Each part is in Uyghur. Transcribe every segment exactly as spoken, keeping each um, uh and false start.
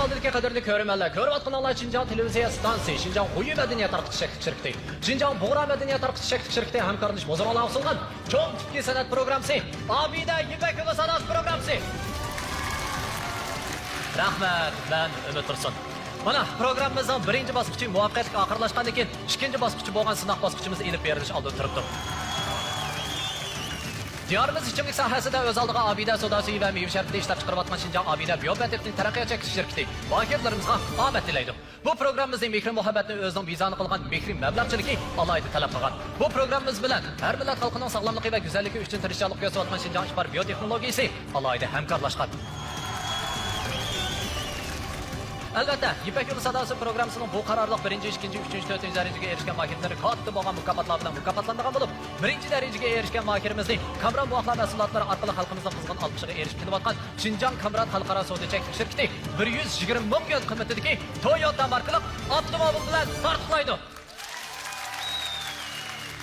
ئالدىدىكى قەدىرلىك كۆرۈرمەنلەر، كۆرۈۋاتقىنىڭلار شىنجاڭ تېلېۋىزىيە ئىستانسىسى، شىنجاڭ غۇيى مەدەنىيەت تارقىتىش چەكلىك شىركىتى، شىنجاڭ بۇغرا مەدەنىيەت تارقىتىش چەكلىك شىركىتى ھەمكارلىشىپ ئوزۇڭلارغا سۇنغان چوڭ تىپتىكى سەنئەت پروگراممىسى، ئابىدە يىپەك يولى ساداسى پروگراممىسى. رەھمەت، مەن ئۈمىد تۇرسۇن. مانا، پروگراممىمىزنىڭ بىرىنچى باسقۇچى مۇۋەپپەقىيەتلىك ئاخىرلاشقاندىن كېيىن، ئىككىنچى باسقۇچى بولغان سىناق باسقۇچىمىز ئېلىپ بېرىلىش ئالدىدا تۇرۇپتۇ. دىيارىمىز ئىچىملىك ساھەسىدە ئۆز ئالدىغا ئابىدە سودا سۈيى ۋە مېۋە شەربىتى ئىشلەپچىقىرىۋاتقان شىنجاڭ ئابىدە بىيوبىيوتېخنىك تەرەققىيات چەكلىك شىركىتى ماھىرلىرىمىزغا ئامەت تىلەيدۇ. بۇ پروگراممىمىزنى مېھرى-مۇھەببەتنى ئۆزىنىڭ ۋىجدانى قىلغان مېھرى مەبلەغچىلىكى ئالاھىدە تەلەپ قىلغان. بۇ پروگراممىمىز بىلەن ھەر مىللەت خەلقىنىڭ ساغلاملىقى ۋە گۈزەللىكى ئۈچۈن تىرىشچانلىق كۆرسىتىۋاتقان شىنجاڭ ئىپار بىيوتېخنولوگىيىسى ئالاھىدە ھەمكارلاشقان. ئەلۋەتتە، يىپەك يولى ساداسى پروگراممىسىنىڭ بۇ قارارلىق بىرىنچى، ئىككىنچى، ئۈچىنچى، تۆتىنچى دەرىجىگە ئېرىشكەن ماھىرلىرى كاتتا بولغان مۇكاپاتلار بىلەن مۇكاپاتلانىدىغان بولۇپ، بىرىنچى دەرىجىگە ئېرىشكەن ماھىرىمىزنى كامران بوۋاقلار مەھسۇلاتلىرى ئارقىلىق خەلقىمىزنىڭ قىزغىن ئالقىشىغا ئېرىشىپ كېلىۋاتقان شىنجاڭ كامرات خەلقئارا سودا چەكلىك شىركىتى بىر يۈز يىگىرمە مىڭ يۈەن قىممىتىدىكى تويوتا ماركىلىق ئاپتوموبىل بىلەن تارتۇقلايدۇ.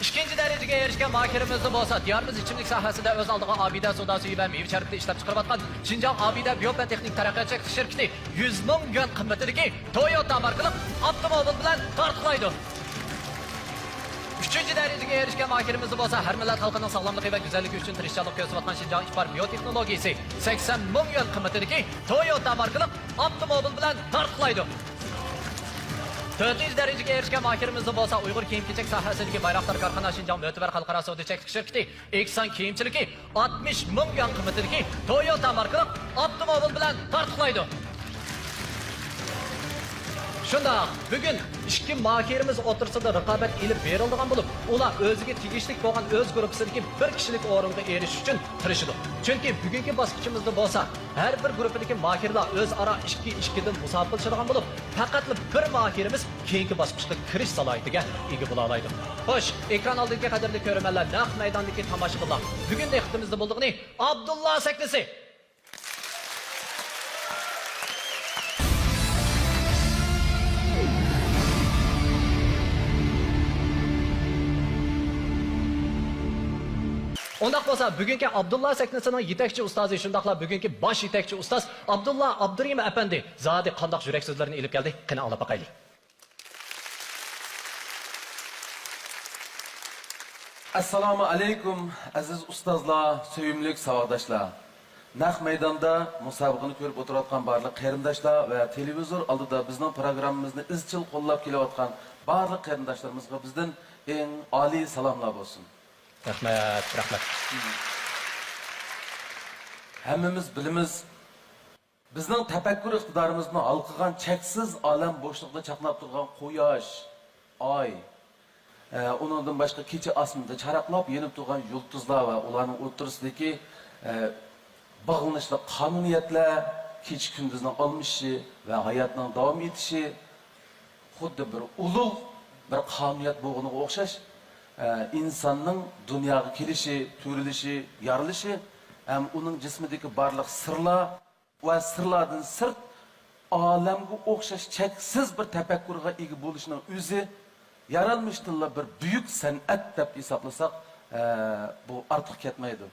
ئىككىنچى دەرىجىگە ئېرىشكەن ماھىرىمىزنى بولسا، دىيارىمىز ئىچىملىك ساھەسىدە ئۆز ئالدىغا ئابىدە سودا سۈيى ۋە مېۋە شەربىتى ئىشلەپچىقىرىۋاتقان شىنجاڭ ئابىدە بىيوبىيوتېخنىك تەرەققىيات چەكلىك شىركىتى يۈز مىڭ يۈەن قىممىتىدىكى تويوتا ماركىلىق ئاپتوموبىل بىلەن تارتۇقلايدۇ. ئۈچىنچى دەرىجىگە ئېرىشكەن ماھىرىمىزنى بولسا، ھەر مىللەت خەلقىنىڭ ساغلاملىقى ۋە گۈزەللىكى ئۈچۈن تىرىشچانلىق كۆرسىتىۋاتقان شىنجاڭ ئىپار بىيوتېخنولوگىيىسى سەكسەن مىڭ يۈەن قىممىتىدىكى تويوتا ماركىلىق ئاپتوموبىل بىلەن تارتۇقلايدۇ. تۆتىنچى دەرىجىگە ئېرىشكەن ماھىرىمىزنى بولسا، ئۇيغۇر كىيىم-كېچەك ساھەسىدىكى بايراقدار كارخانا شىنجاڭ مۆتىۋەر خەلقئارا سودا چەكلىك شىركىتى ئېھسان كىيىمچىلىكى ئاتمىش مىڭ يۈەن قىممىتىدىكى تويوتا ماركىلىق ئاپتوموبىل بىلەن تارتۇقلايدۇ. شۇنداق، بۈگۈن ئىككى ماھىرىمىز ئوتتۇرىسىدا رىقابەت ئېلىپ بېرىلىدىغان بولۇپ، ئۇلار ئۆزىگە تېگىشلىك بولغان ئۆز گۇرۇپپىسىدىكى بىر كىشىلىك ئورۇنغا ئېرىشىش ئۈچۈن تىرىشىدۇ. چۈنكى بۈگۈنكى باسقۇچىمىزدا بولسا، ھەر بىر گۇرۇپپىدىكى ماھىرلار ئۆزئارا ئىككى ئىككىدىن مۇسابىقىلىشىدىغان بولۇپ، پەقەتلا بىر ماھىرىمىز كېيىنكى باسقۇچقا كىرىش سالاھىيىتىگە ئىگە بولالايدۇ. خوش، ئېكران ئالدىدىكى قەدىرلىك كۆرۈرمەنلەر، نەق مەيداندىكى تاماشىبىنلار، بۈگۈن دىققىتىمىزدە بولىدىغىنى ئابدۇللا سەھنىسى. ئۇنداق بولسا، بۈگۈنكى ئابدۇللا سەھنىسىنىڭ يېتەكچى ئۇستازى، شۇنداقلا بۈگۈنكى باش يېتەكچى ئۇستاز ئابدۇللا ئابدۇرېھىم ئەپەندى زادى قانداق يۈرەك سۆزلىرىنى ئېلىپ كەلدى؟ قېنى، ئاڭلاپ باقايلى. ئەسسالامۇ ئەلەيكۇم، ئەزىز ئۇستازلار، سۆيۈملۈك ساۋاقداشلار! نەق مەيداندا مۇسابىقىنى كۆرۈپ ئولتۇرۇۋاتقان بارلىق قېرىنداشلار ۋە تېلېۋىزور ئالدىدا بىزنىڭ پروگراممىمىزنى ئىزچىل قوللاپ كېلىۋاتقان بارلىق قېرىنداشلىرىمىزغا بىزدىن ئەڭ ئالىي سالاملار بولسۇن. رەھمەت، رەھمەت. ھەممىمىز بىلىمىز، بىزنىڭ تەپەككۇر ئىقتىدارىمىزنى ھالقىغان چەكسىز ئالەم بوشلۇقىدا چاقناپ تۇرغان قۇياش، ئاي، ئە، ئۇنىڭدىن باشقا كېچە ئاسمىنىدا چاراقلاپ يېنىپ تۇرغان يۇلتۇزلار ۋە ئۇلارنىڭ ئوتتۇرىسىدىكى، ئە، باغلىنىشلىق قانۇنىيەتلەر، كېچە-كۈندۈزنىڭ ئالمىشىشى ۋە ھاياتنىڭ داۋام ئېتىشى خۇددى بىر ئۇلۇغ بىر قانۇنىيەت بولغىنىغا ئوخشاش، ئە، ئىنساننىڭ دۇنياغا كېلىشى، تۈرۈلۈشى، يارىلىشى ھەم ئۇنىڭ جىسمىدىكى بارلىق سىرلار، ۋە سىرلاردىن سىرت ئالەمگە ئوخشاش چەكسىز بىر تەپەككۇرغا ئىگە بولۇشنىڭ ئۆزى يارالمىشتىنلا بىر بۈيۈك سەنئەت دەپ ھېسابلىساق، ئە، بۇ ئارتۇق كەتمەيدۇ.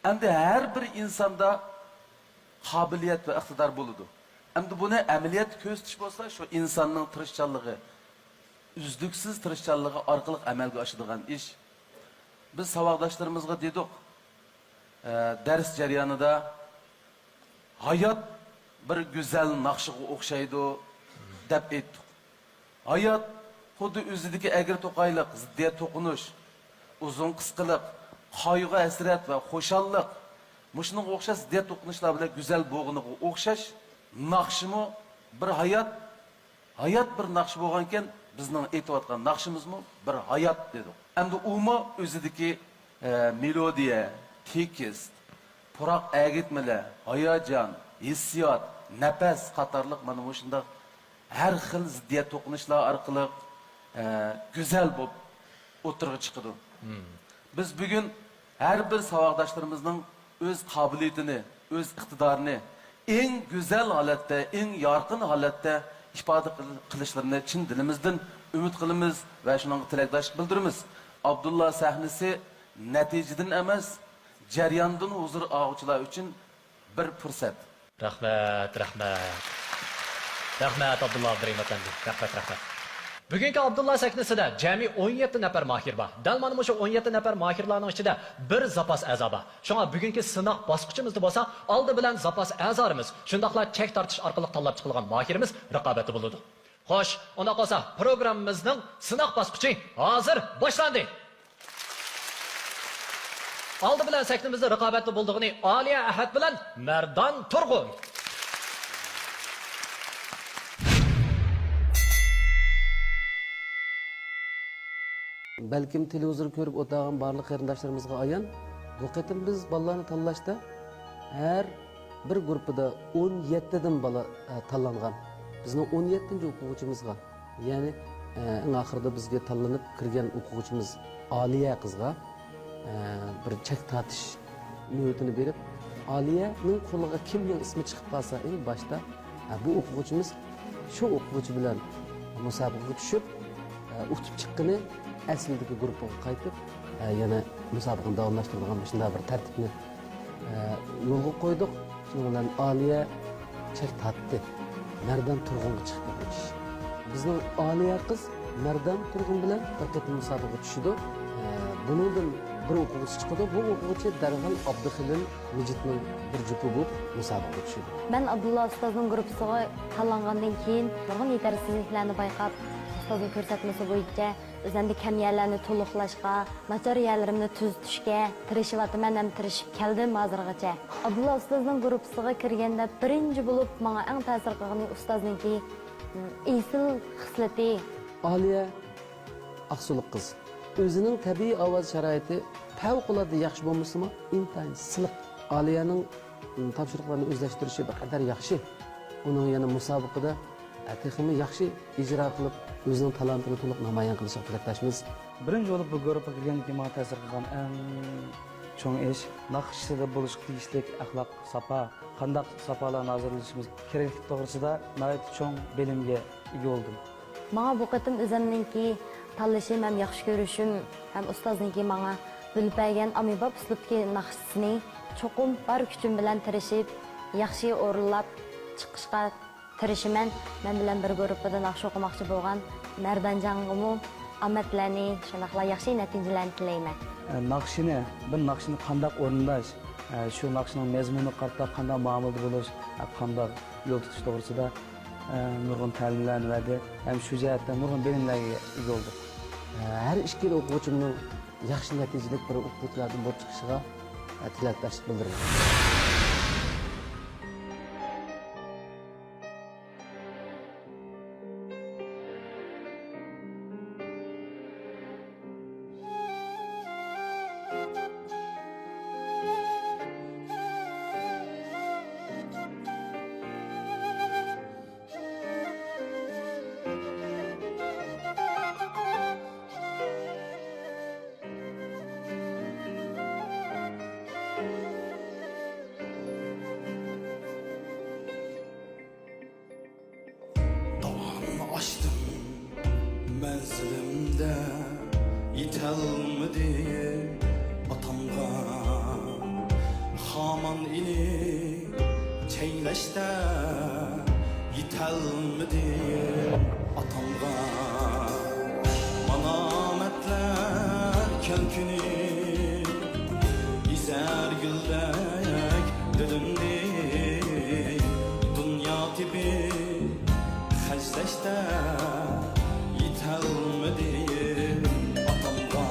ئەمدى ھەر بىر ئىنساندا قابىلىيەت ۋە ئىقتىدار بولىدۇ. ئەمدى بۇنى ئەمەلىيەتتە كۆرسىتىش بولسا، شۇ ئىنساننىڭ تىرىشچانلىقى، ئۈزلۈكسىز تىرىشچانلىقى ئارقىلىق ئەمەلگە ئاشىدىغان ئىش. بىز ساۋاقداشلىرىمىزغا دېدۇق، ئە، دەرس جەريانىدا، «ھايات بىر گۈزەل ناخشىغا ئوخشايدۇ» دەپ ئېيتتۇق. ھايات خۇددى ئۆزىدىكى ئەگرى-توقايلىق، زىددىيەت توقۇنۇش، ئۇزۇن-قىسقىلىق، قايغۇ-ھەسرەت ۋە خۇشاللىق، مۇشۇنىڭغا ئوخشاش زىددىيەت توقۇنۇشلار بىلەن گۈزەل بولغىنىغا ئوخشاش، ناخشىمۇ بىر ھايات، ھايات بىر ناخشا بولغانكەن، بىزنىڭ ئېيتىۋاتقان ناخشىمىزمۇ بىر ھايات دېدۇق. ئەمدى ئۇمۇ ئۆزىدىكى، ئە، مېلودىيە، تېكىست، پۇراق ئەگىتمىلەر، ھاياجان، ھېسسىيات، نەپەس قاتارلىق مانا مۇشۇنداق ھەر خىل زىددىيەت توقۇنۇشلار ئارقىلىق، ئە، گۈزەل بولۇپ ئوتتۇرىغا چىقىدۇ. بىز بۈگۈن ھەر بىر ساۋاقداشلىرىمىزنىڭ ئۆز قابىلىيىتىنى، ئۆز ئىقتىدارىنى ئەڭ گۈزەل ھالەتتە، ئەڭ يارقىن ھالەتتە ئىپادە قىل-، قىلىشلىرىنى چىن دىلىمىزدىن ئۈمىد قىلىمىز ۋە شۇنىڭغا تىلەكداشلىق بىلدۈرىمىز. ئابدۇللا سەھنىسى نەتىجىدىن ئەمەس، جەرياندىن ھۇزۇر ئالغۇچىلار ئۈچۈن بىر پۇرسەت. رەھمەت، رەھمەت. رەھمەت، ئابدۇللا ئابدۇرېھىم ئەپەندى. رەھمەت، رەھمەت. بۈگۈنكى ئابدۇللا سەھنىسىدە جەمئىي ئون يەتتە نەپەر ماھىر بار. دەل مانا مۇشۇ ئون يەتتە نەپەر ماھىرلارنىڭ ئىچىدە بىر زاپاس ئەزا بار. شۇڭا بۈگۈنكى سىناق باسقۇچىمىزدا بولسا ئالدى بىلەن زاپاس ئەزالىرىمىز، شۇنداقلا چەك تارتىش ئارقىلىق تاللاپ چىقىلغان ماھىرىمىز رىقابەتتە بولىدۇ. خوش، ئۇنداق بولسا پروگراممىمىزنىڭ سىناق باسقۇچى ھازىر باشلاندى. ئالدى بىلەن سەھنىمىزدە رىقابەتتە بولىدىغىنى ئالىيە ئەھەت بىلەن مەردان تۇرغۇن. بەلكىم تېلېۋىزور كۆرۈپ ئولتۇرغان بارلىق قېرىنداشلىرىمىزغا ئايان، بۇ قېتىم بىز بالىلارنى تاللاشتا ھەر بىر گۇرۇپپىدا ئون يەتتىدىن بالا، ئە، تاللانغان. بىزنىڭ ئون يەتتىنچى ئوقۇغۇچىمىزغا، يەنى، ئە، ئەڭ ئاخىرىدا بىزگە تاللىنىپ كىرگەن ئوقۇغۇچىمىز ئالىيە قىزغا، ئە، بىر چەك تارتىش مۆھلىتىنى بېرىپ، ئالىيەنىڭ قولىغا كىمنىڭ ئىسمى چىقىپ قالسا، ئەڭ باشتا، ئە، بۇ ئوقۇغۇچىمىز شۇ ئوقۇغۇچى بىلەن مۇسابىقىگە چۈشۈپ، ئە، ئۇتۇپ چىققىنى ئەسلىدىكى گۇرۇپپىغا قايتىپ، ئە، يەنە مۇسابىقىنى داۋاملاشتۇرىدىغان مۇشۇنداق بىر تەرتىپنى، ئە، يولغا قويدۇق. شۇنىڭ بىلەن ئالىيە چەك تارتتى. مەردان تۇرغۇنغا چىقتى بۇ ئىش. بىزنىڭ ئالىيە قىز مەردان تۇرغۇن بىلەن بىر قېتىم مۇسابىقىگە چۈشىدۇ. ئە، بۇنىڭدىن بىر ئوقۇغۇچى چىقىدۇ. بۇ ئوقۇغۇچى دەرھال ئابدۇخېلىل مىجىتنىڭ بىر جۈپى بولۇپ مۇسابىقىگە چۈشىدۇ. مەن ئابدۇللا ئۇستازنىڭ گۇرۇپپىسىغا تاللانغاندىن كېيىن نۇرغۇن يېتەرسىزلىكلەرنى بايقاپ، ئۇستازنىڭ كۆرسەتمىسى بويىچە ئۆزۈمدە كەم يەرلەرنى تولۇقلاشقا، ناچار يەرلىرىمنى تۈزىتىشكە تىرىشىۋاتىمەن ھەم تىرىشىپ كەلدىم ھازىرغىچە. ئابدۇللا ئۇستازنىڭ گۇرۇپپىسىغا كىرگەندە بىرىنچى بولۇپ ماڭا ئەڭ تەسىر قىلغىنى ئۇستازنىڭكى، م، ئېسىل خىسلىتى. ئالىيە ئاقسۇلۇق قىز. ئۆزىنىڭ تەبىئىي ئاۋاز شارائىتى پەۋقۇلئاددە ياخشى بولمىسىمۇ، ئىنتايىن سىلىق. ئالىيەنىڭ، م، تاپشۇرۇقلارنى ئۆزلەشتۈرۈشى بىر قەدەر ياخشى. ئۇنىڭ يەنە مۇسابىقىدە، ئە، تېخىمۇ ياخشى ئىجرا قىلىپ، ئۆزىنىڭ تالانتىنى تولۇق نامايان قىلىشىغا تىلەكداشمىز. بىرىنچى بولۇپ بۇ گۇرۇپپىغا كىرگەندىن كېيىن ماڭا تەسىر قىلغان ئەڭ چوڭ ئىش، ناخشىسىدا بولۇشقا تېگىشلىك ئەخلاق، ساپا، قانداق ساپالارنى ھازىرلىشىمىز كېرەكلىكى توغرىسىدا ناھايىتى چوڭ بىلىمگە ئىگە بولدۇم. ماڭا بۇ قېتىم ئۆزۈمنىڭكى تاللىشىم ھەم ياخشى كۆرۈشۈم ھەم ئۇستازنىڭكى ماڭا بۆلۈپ بەرگەن ئاممىباب ئۇسلۇبتىكى ناخشىسىنى چوقۇم بار كۈچۈم بىلەن تىرىشىپ، ياخشى ئورۇنلاپ چىقىشقا تىرىشىمەن. مەن بىلەن بىر گۇرۇپپىدا ناخشا ئوقۇماقچى بولغان مەردانجانغىمۇ ئامەتلەرنى، شۇنداقلا ياخشى نەتىجىلەرنى تىلەيمەن. ئە، ناخشىنى، بىر ناخشىنى قانداق ئورۇنداش، ئە، شۇ ناخشىنىڭ مەزمۇنىغا قارىتا قانداق مۇئامىلىدە بولۇش، ئە، قانداق يول تۇتۇش توغرىسىدا، ئە، نۇرغۇن تەلىملەرنى بەردى ھەم شۇ جەھەتتە نۇرغۇن بىلىملەرگە ئىگە بولدۇق. ئە، ھەر ئىككىلا ئوقۇغۇچىمنىڭ ياخشى نەتىجىلىك بىر ئوقۇغۇچىلاردىن بولۇپ چىقىشىغا، ئە، تىلەكداشلىق بىلدۈرىمەن. داۋاننى ئاشتىم مەنزىلىمدە، يېتەلمىدىم ئاتامغا. خامان ئىنى چەيلەشتە، يېتەلمىدىم ئاتامغا. مالامەتلەر كەلكۈنى ئېزەر گۈلدەك دىلىمنى، دۇنيا تېپىپ خەجلەشتە، يېتەلمىدىم ئاتامغا.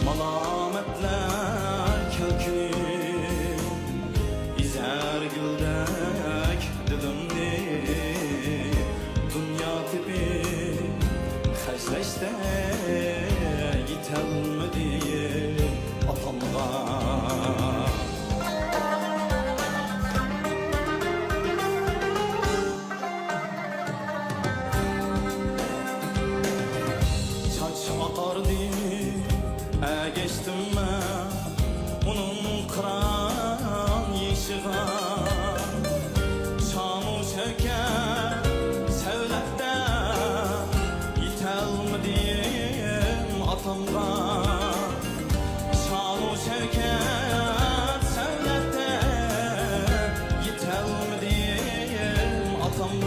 مالامەتلەر كەلكۈنى ئېزەر گۈلدەك دىلىمنى، دۇنيا تېپىپ خەجلەشتە، يېتەلمىدىم ئاتامغا. چاچ ئاقاردى، ئەگەشتىم مەن ئۇنىڭ قىران يېشىغا. شانۇ شەۋكەت سەۋلەتتە، يېتەلمىدىم ئاتامغا. شانۇ شەۋكەت سەۋلەتتە، يېتەلمىدىم ئاتامغا.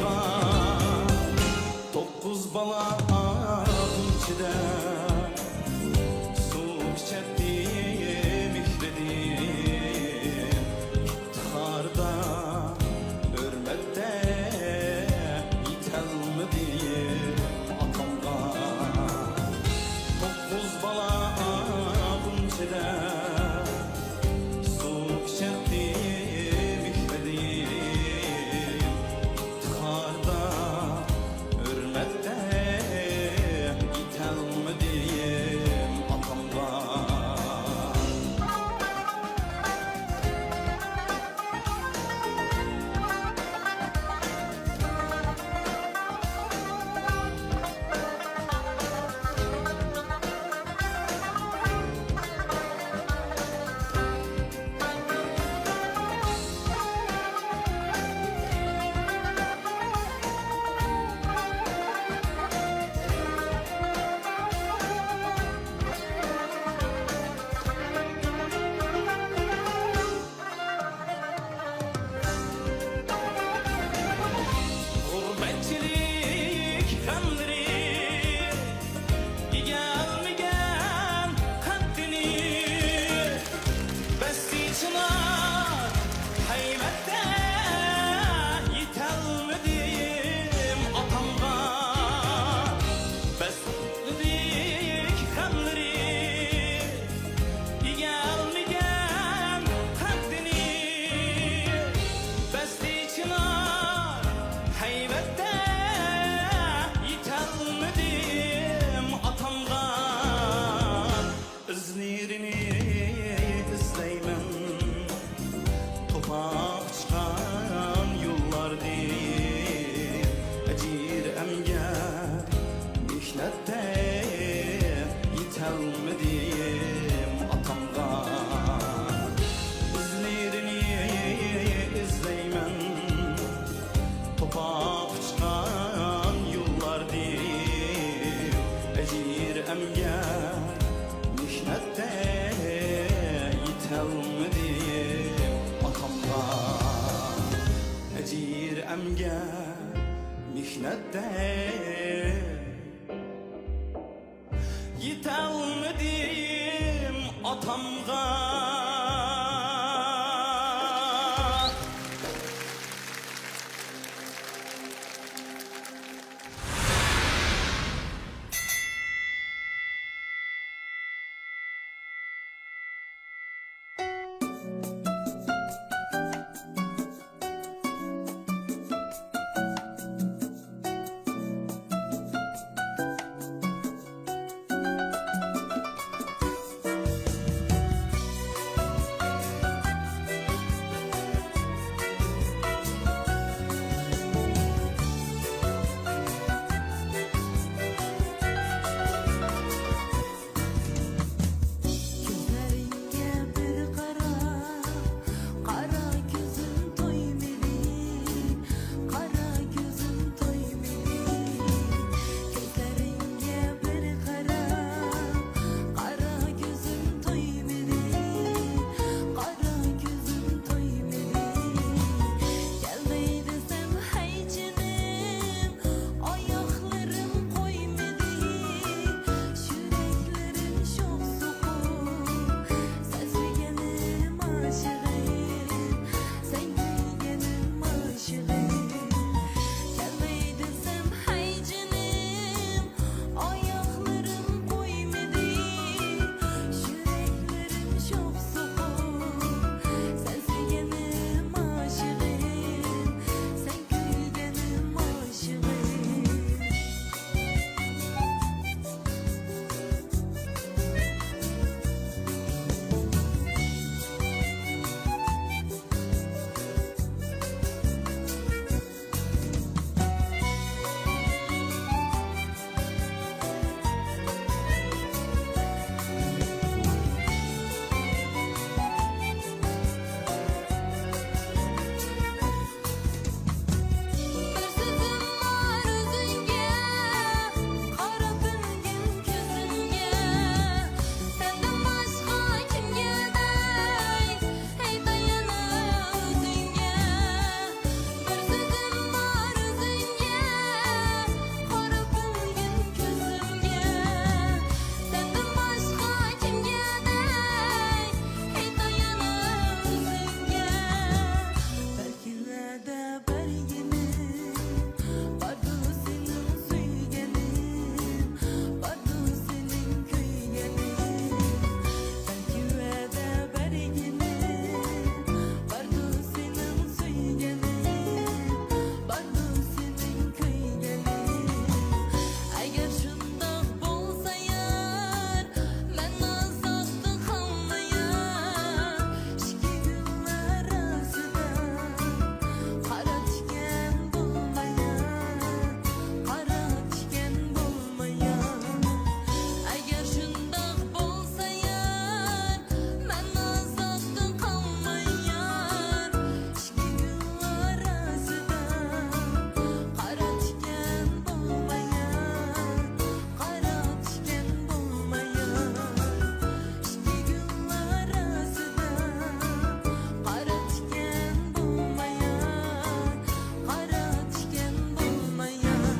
يېتەلمىدىم ئاتامغا. كۆزلىرىڭگە بىر قاراپ، قارا كۆزۈم تويمىدى، قارا كۆزۈم تويمىدى. كۆزلىرىڭگە بىر قاراپ، قارا كۆزۈم تويمىدى، قارا كۆزۈم تويمىدى. كەلمەي دېسەم ھەي جېنىم، ئاياغلىرىم قويمىدى، يۈرەكلىرىم شوخ سوقۇپ. سەن سۆيگىنىم ئاشىقىم، سەن كۆيگىنىم ئاشىقىم. كەلمەي دېسەم ھەي جېنىم، ئاياغلىرىم قويمىدى، يۈرەكلىرىم شوخ سوقۇپ. سەن سۆيگىنىم ئاشىقىم، سەن كۆيگىنىم ئاشىقىم. بىر سۆزۈم بار ئۆزۈڭگە، قاراپ ئۈنگەن كۆزۈمگە، سەندىن باشقا كىمگە دەي، ھەي تايىنىم ئۆزۈڭگە. بىر سۆزۈم بار ئۆزۈڭگە، قاراپ ئۈنگەن كۆزۈمگە، سەندىن باشقا كىمگە دەي، ھەي تايىنىم ئۆزۈڭگە. بەلكى ۋەدە بەرگىنىم، باردۇ سېنىڭ سۆيگىنىڭ، باردۇ سېنىڭ كۆيگىنىڭ. بەلكى ۋەدە بەرگىنىم، باردۇ سېنىڭ سۆيگىنىڭ، باردۇ سېنىڭ كۆيگىنىڭ. ئەگەر شۇنداق بولسا يار، مەن ئازابتا قالمايمەن. ئىككى گۈل ئارىسىدا قارا تىكەن بولمايمەن، قارا تىكەن بولمايمەن. ئەگەر شۇنداق بولسا يار، مەن ئازابتا قالمايمەن. ئىككى گۈل ئارىسىدا قارا تىكەن بولمايمەن، قارا تىكەن بولمايمەن. ئىككى گۈل ئارىسىدا قارا تىكەن بولمايمەن، قارا تىكەن بولمايمەن.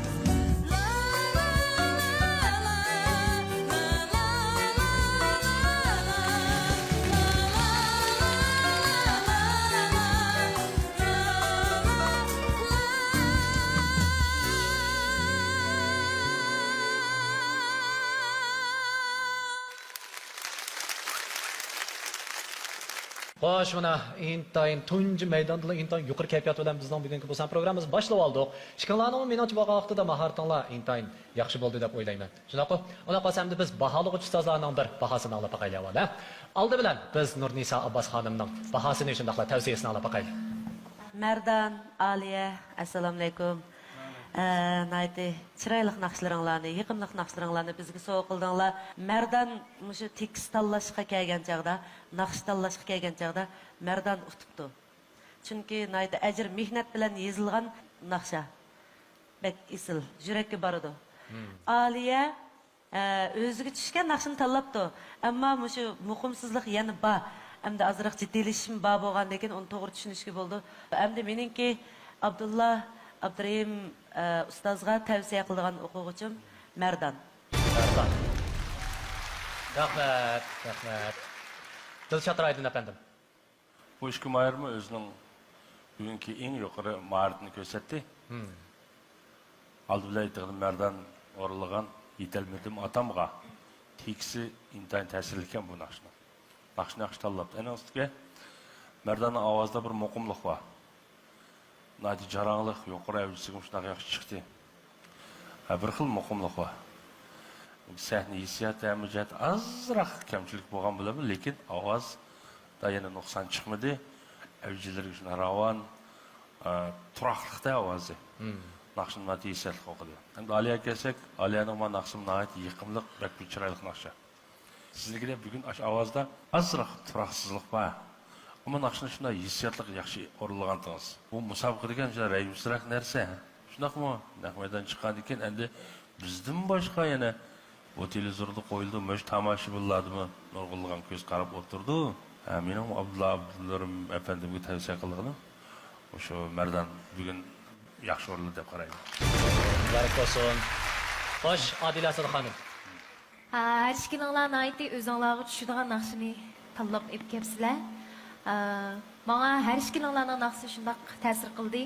خوش، مانا ئىنتايىن تۇنجى مەيداندىلا ئىنتايىن يۇقىرى كەيپىيات بىلەن بىزنىڭ بۈگۈنكى بۇ سان پروگراممىمىزنى باشلىۋالدۇق. ئىككىڭلارنىڭمۇ مېنىڭچە بولغان ۋاقتىدا ماھارىتىڭلار ئىنتايىن ياخشى بولدى دەپ ئويلايمەن. شۇنداققۇ؟ ئۇنداق بولسا ئەمدى بىز باھالىغۇچى ئۇستازلارنىڭ بىر باھاسىنى ئاڭلاپ باقايلى ئەۋۋەل، ھە؟ ئالدى بىلەن بىز نۇرنىسا ئابباس خانىمنىڭ باھاسىنى شۇنداقلا تەۋسىيەسىنى ئاڭلاپ باقايلى. مەردان، ئالىيە، ئەسسالامۇئەلەيكۇم. ئە، ناھايىتى چىرايلىق ناخشىلىرىڭلارنى، يېقىملىق ناخشىلىرىڭلارنى بىزگە سوۋغا قىلدىڭلار. مەردان مۇشۇ تېكىست تاللاشقا كەلگەن چاغدا، ناخشا تاللاشقا كەلگەن چاغدا مەردان ئۇتۇپتۇ. چۈنكى ناھايىتى ئەجىر مېھنەت بىلەن يېزىلغان ناخشا. بەك ئېسىل، يۈرەككە بارىدۇ. مم. ئالىيە، ئە، ئۆزىگە چۈشكەن ناخشىنى تاللاپتۇ. ئەمما مۇشۇ مۇقىمسىزلىق يەنە بار. ئەمدى ئازراق جىددىيلىشىشمۇ بار بولغاندىن كېيىن ئۇنى توغرا چۈشىنىشكە بولىدۇ. ئەمدى مېنىڭكى ئابدۇللا ئابدۇرېھىم، ئە، ئۇستازغا تەۋسىيە قىلىدىغان ئوقۇغۇچىم مەردان. مەردان. رەھمەت، رەھمەت. دىلشات رايدىن ئەپەندىم. بۇ ئىككى ماھىرمۇ ئۆزىنىڭ بۈگۈنكى ئەڭ يۇقىرى ماھارىتىنى كۆرسەتتى. مم. ئالدى بىلەن ئېيتقىنىم، مەردان ئورۇنلىغان يېتەلمىدىم ئاتامغا تېكىسى ئىنتايىن تەسىرلىككەن بۇ ناخشىنىڭ. ناخشىنى ياخشى تاللاپتۇ. ئەنىڭ ئۈستىگە مەرداننىڭ ئاۋازىدا بىر مۇقىملىق بار. ناھايىتى جاراڭلىق، يۇقىرى ئەۋجىسىگە مۇشۇنداق ياخشى چىقتى. ھە، بىر خىل مۇقىملىق بار. سەھنە ھېسسىياتى ھەممە جەھەتتە ئازراق كەمچىلىك بولغان بىلەنمۇ، لېكىن ئاۋازدا يەنە نۇقسان چىقمىدى. ئەۋجىلىرىگە شۇنداق راۋان، ئە، تۇراقلىقتا ئاۋازى. مم. ناخشىنى ناھايىتى ھېسسىياتلىق ئوقۇدى. ئەمدى ئالىيەگە كەلسەك، ئالىيەنىڭ مانا ناخشىسىمۇ ناھايىتى يېقىملىق، بەك بىر چىرايلىق ناخشا. سىزنىڭكىدە بۈگۈن ئاشۇ ئاۋازدا ئازراق تۇراقسىزلىق بار. ئەمما ناخشىنى شۇنداق ھېسسىياتلىق ياخشى ئورۇنلىغانتىڭىز. بۇ مۇسابىقە دېگەن شۇنداق رەھىمسىزرەك نەرسە. شۇنداقمۇ؟ نەق مەيدان چىققاندىن كېيىن ئەمدى بىزدىن باشقا يەنە بۇ تېلېۋىزوردا قويۇلىدۇ، مۇشۇ تاماشىبىنلاردىمۇ نۇرغۇنلىغان كۆز قاراپ ئولتۇرىدۇ. ھە، مېنىڭ ئابدۇللا ئابدۇلرېھىم ئەپەندىمگە تەۋسىيە قىلىدىغىنىم مۇشۇ مەردان بۈگۈن ياخشى ئورۇنلىدى دەپ قارايمەن. مۇبارەك بولسۇن. خوش، ئادىلە ئاسىدە خانىم. ھە، ھەر ئىككىلىڭلار ناھايىتى ئۆزۈڭلارغا چۈشىدىغان ناخشىنى تاللاپ ئېلىپ كەپسىلەر. ھە، ماڭا ھەر ئىككىلىڭلارنىڭ ناخشىسى شۇنداق تەسىر قىلدى.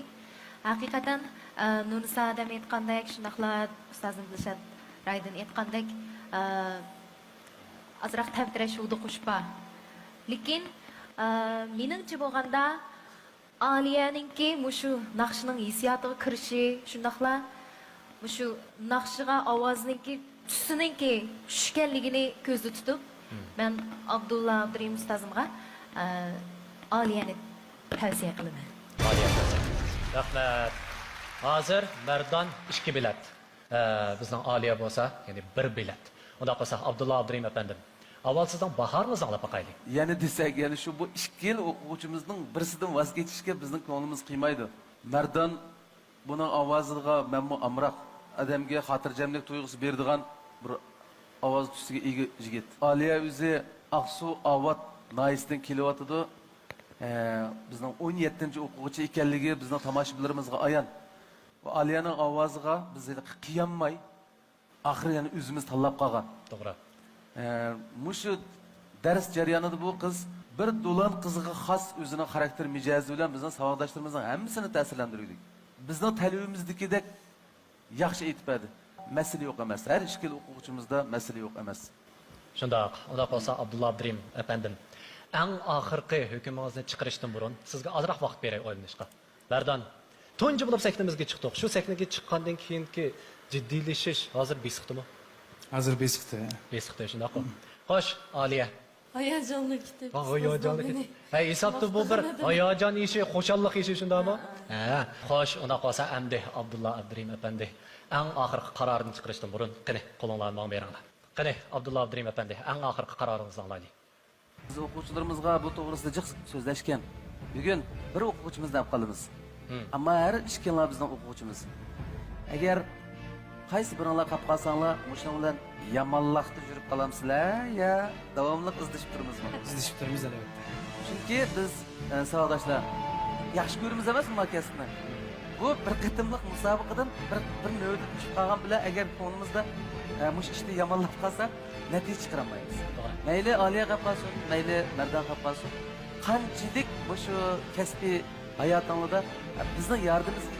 ھەقىقەتەن، ھە، نۇرنىسا ئادەم ئېيتقاندەك، شۇنداقلا ئۇستازىم دىلشات رايدىن ئېيتقاندەك، ھە، ئازراق تەمتىرەش ھودۇقۇش بار. لېكىن، ھە، مېنىڭچە بولغاندا، ئالىيەنىڭكى مۇشۇ ناخشىنىڭ ھېسسىياتىغا كىرىشى، شۇنداقلا مۇشۇ ناخشىغا ئاۋازنىڭكى تۈسىنىڭكى چۈشكەنلىكىنى كۆزدە تۇتۇپ، مەن ئابدۇللا ئابدۇرېھىم ئۇستازىمغا، ئە، ئالىيەنى تەۋسىيە قىلىمەن. ئالىيە تەۋسىيە. رەھمەت. ھازىر مەردان ئىككى بېلەت. ئە، بىزنىڭ ئالىيە بولسا، يەنى بىر بېلەت. ئۇنداق بولسا، ئابدۇللا ئابدۇرېھىم ئەپەندىم، ئاۋۋال سىزنىڭ باھارىڭىزنى ئاڭلاپ باقايلى. يەنە دېسەك، يەنە شۇ بۇ ئىككى يىل ئوقۇغۇچىمىزنىڭ بىرسىدىن ۋاز كېچىشكە بىزنىڭ كۆڭلىمىز قىيمايدۇ. مەردان بۇنىڭ ئاۋازىغا مەنمۇ ئامراق، ئادەمگە خاتىرجەملىك تۇيغۇسى بېرىدىغان بىر ئاۋاز تۈسىگە ئىگە يىگىت. ئالىيە ئۆزى ئاقسۇ ئاۋات ناھىيەسىدىن كېلىۋاتىدۇ. ئە، بىزنىڭ ئون يەتتىنچى ئوقۇغۇچى ئىكەنلىكى بىزنىڭ تاماشىبىنلىرىمىزغا ئايان. ۋە ئالىيەنىڭ ئاۋازىغا بىز ھېلىقى قىيالماي، ئاخىرى يەنە ئۆزىمىز تاللاپ قالغان. توغرا. ئە، مۇشۇ دەرس جەريانىدا بۇ قىز بىر دولان قىزىغا خاس ئۆزىنىڭ خاراكتېر مىجەزى بىلەن بىزنىڭ ساۋاقداشلىرىمىزنىڭ ھەممىسىنى تەسىرلەندۈرگۈدەك. بىزنىڭ تەلىپىمىزدىكىدەك ياخشى ئېيتىپ بەردى. مەسىلە يوق ئەمەس. ھەر ئىككىلا ئوقۇغۇچىمىزدا مەسىلە يوق ئەمەس. شۇنداق. ئۇنداق بولسا، ئابدۇللا ئابدۇرېھىم ئەپەندىم، ئەڭ ئاخىرقى ھۆكمىڭىزنى چىقىرىشتىن بۇرۇن سىزگە ئازراق ۋاقىت بېرەي ئويلىنىشقا. مەردان، تۇنجى بولۇپ سەھنىمىزگە چىقتۇق. شۇ سەھنىگە چىققاندىن كېيىنكى جىددىيلىشىش ھازىر بېسىقتىمۇ؟ ھازىر بېسىقتى. بېسىقتى، شۇنداققۇ؟ خوش، ئالىيە. ھاياجانلىنىپ كېتىپ، ھاياجانلىنىپ ئۇستاز كېتىپ. ھە، ھېسابتا بۇ بىر ھاياجان ئىشى، خۇشاللىق ئىشى، شۇنداقمۇ؟ ھە. خوش، ئۇنداق بولسا ئەمدى ئابدۇللا ئابدۇرېھىم ئەپەندى، ئەڭ ئاخىرقى قارارنى چىقىرىشتىن بۇرۇن، قېنى، قولۇڭلارنى ماڭا بېرىڭلار. قېنى، ئابدۇللا ئابدۇرېھىم ئەپەندى، ئەڭ ئاخىرقى قارارىڭىزنى ئاڭلايلى. بىز ئوقۇغۇچىلىرىمىزغا بۇ توغرىسىدا جىق سۆزلەشكەن. بۈگۈن بىر ئوقۇغۇچىمىزنى ئەپ قالىمىز. ھىم. ئەمما ھەر ئىككىڭلار بىزنىڭ ئوقۇغۇچىمىز. ئەگەر قايسى بىرىڭلار قاپ قالساڭلار، مۇشۇنىڭ بىلەن يامانلىقتا يۈرۈپ قالامسىلەر يا داۋاملىق ئىزدىشىپ تۇرىمىزمۇ؟ ئىزدىشىپ تۇرىمىز، ئەلۋەتتە. چۈنكى بىز، ئە، ساۋاقداشلار، ياخشى كۆرىمىز ئەمەسمۇ ما كەسىپنى؟ بۇ بىر قېتىملىق مۇسابىقىدىن بىر، بىر نۆۋىتى چۈشۈپ قالغان بىلەن، ئەگەر كۆڭلىمىزدە، ئە، مۇشۇ ئىشنى يامانلاپ قالساق، نەتىجە چىقىرالمايمىز. توغرا. مەيلى ئالىيە قاپ قالسۇن، مەيلى مەردان قاپ قالسۇن، قانچىلىك مۇشۇ كەسپىي ھاياتىڭلاردا بىزنىڭ ياردىمىمىزگە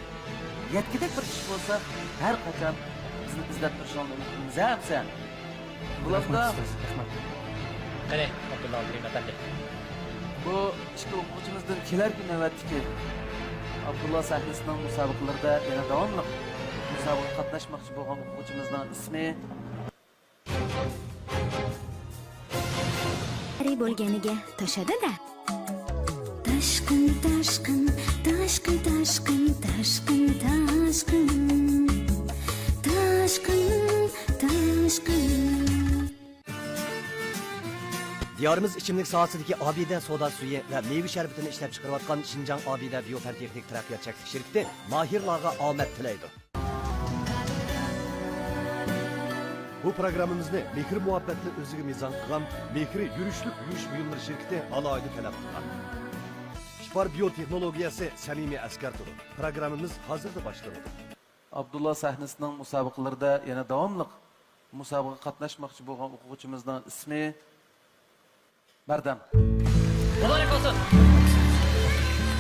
يەتكۈدەك بىر ئىش بولسا، ھەر قاچان بىزنى ئىزدەپ تۇرۇشۇڭلارنى ئۈمىد قىلىمىز، ھە، ھەمسە؟ بۇلاردا رەھمەت، ئۇستاز، رەھمەت. قېنى، ئابدۇللا ئابدۇرېھىم ئەپەندى. بۇ ئىككى ئوقۇغۇچىمىزدىن كېلەركى نۆۋەتتىكى ئابدۇللا سەھنىسىنىڭ مۇسابىقىلىرىدە يەنە داۋاملىق مۇسابىقىگە قاتناشماقچى بولغان ئوقۇغۇچىمىزنىڭ ئىسمى ئەرى بولگەنگە توشىدۇ-دە. تاشقىن، تاشقىن، تاشقىن، تاشقىن، تاشقىن، تاشقىن، تاشقىن، تاشقىن. دىيارىمىز ئىچىملىك ساھەسىدىكى ئابىدە سودا سۈيى ۋە مېۋە شەربىتىنى ئىشلەپچىقىرىۋاتقان شىنجاڭ ئابىدە بىيوپەن تېخنىك تەرەققىيات چەكلىك شىركىتى ماھىرلارغا ئامەت تىلەيدۇ. بۇ پروگراممىمىزنى مېھىر-مۇھەببەتنى ئۆزىگە مىزان قىلغان مېھرى يۈرۈشلۈك يۇيۇش بۇيۇملىرى شىركىتى ئالاھىدە تەلەپ قىلغان. بار بىيو تېخنولوگىيەسى سەمىمىي ئەسكەرتىدۇ. پروگراممىمىز ھازىرلا باشلىنىدۇ. ئابدۇللا سەھنىسىنىڭ مۇسابىقىلىرىدە يەنە داۋاملىق مۇسابىقىگە قاتناشماقچى بولغان ئوقۇغۇچىمىزنىڭ ئىسمى مەردان. مۇبارەك بولسۇن!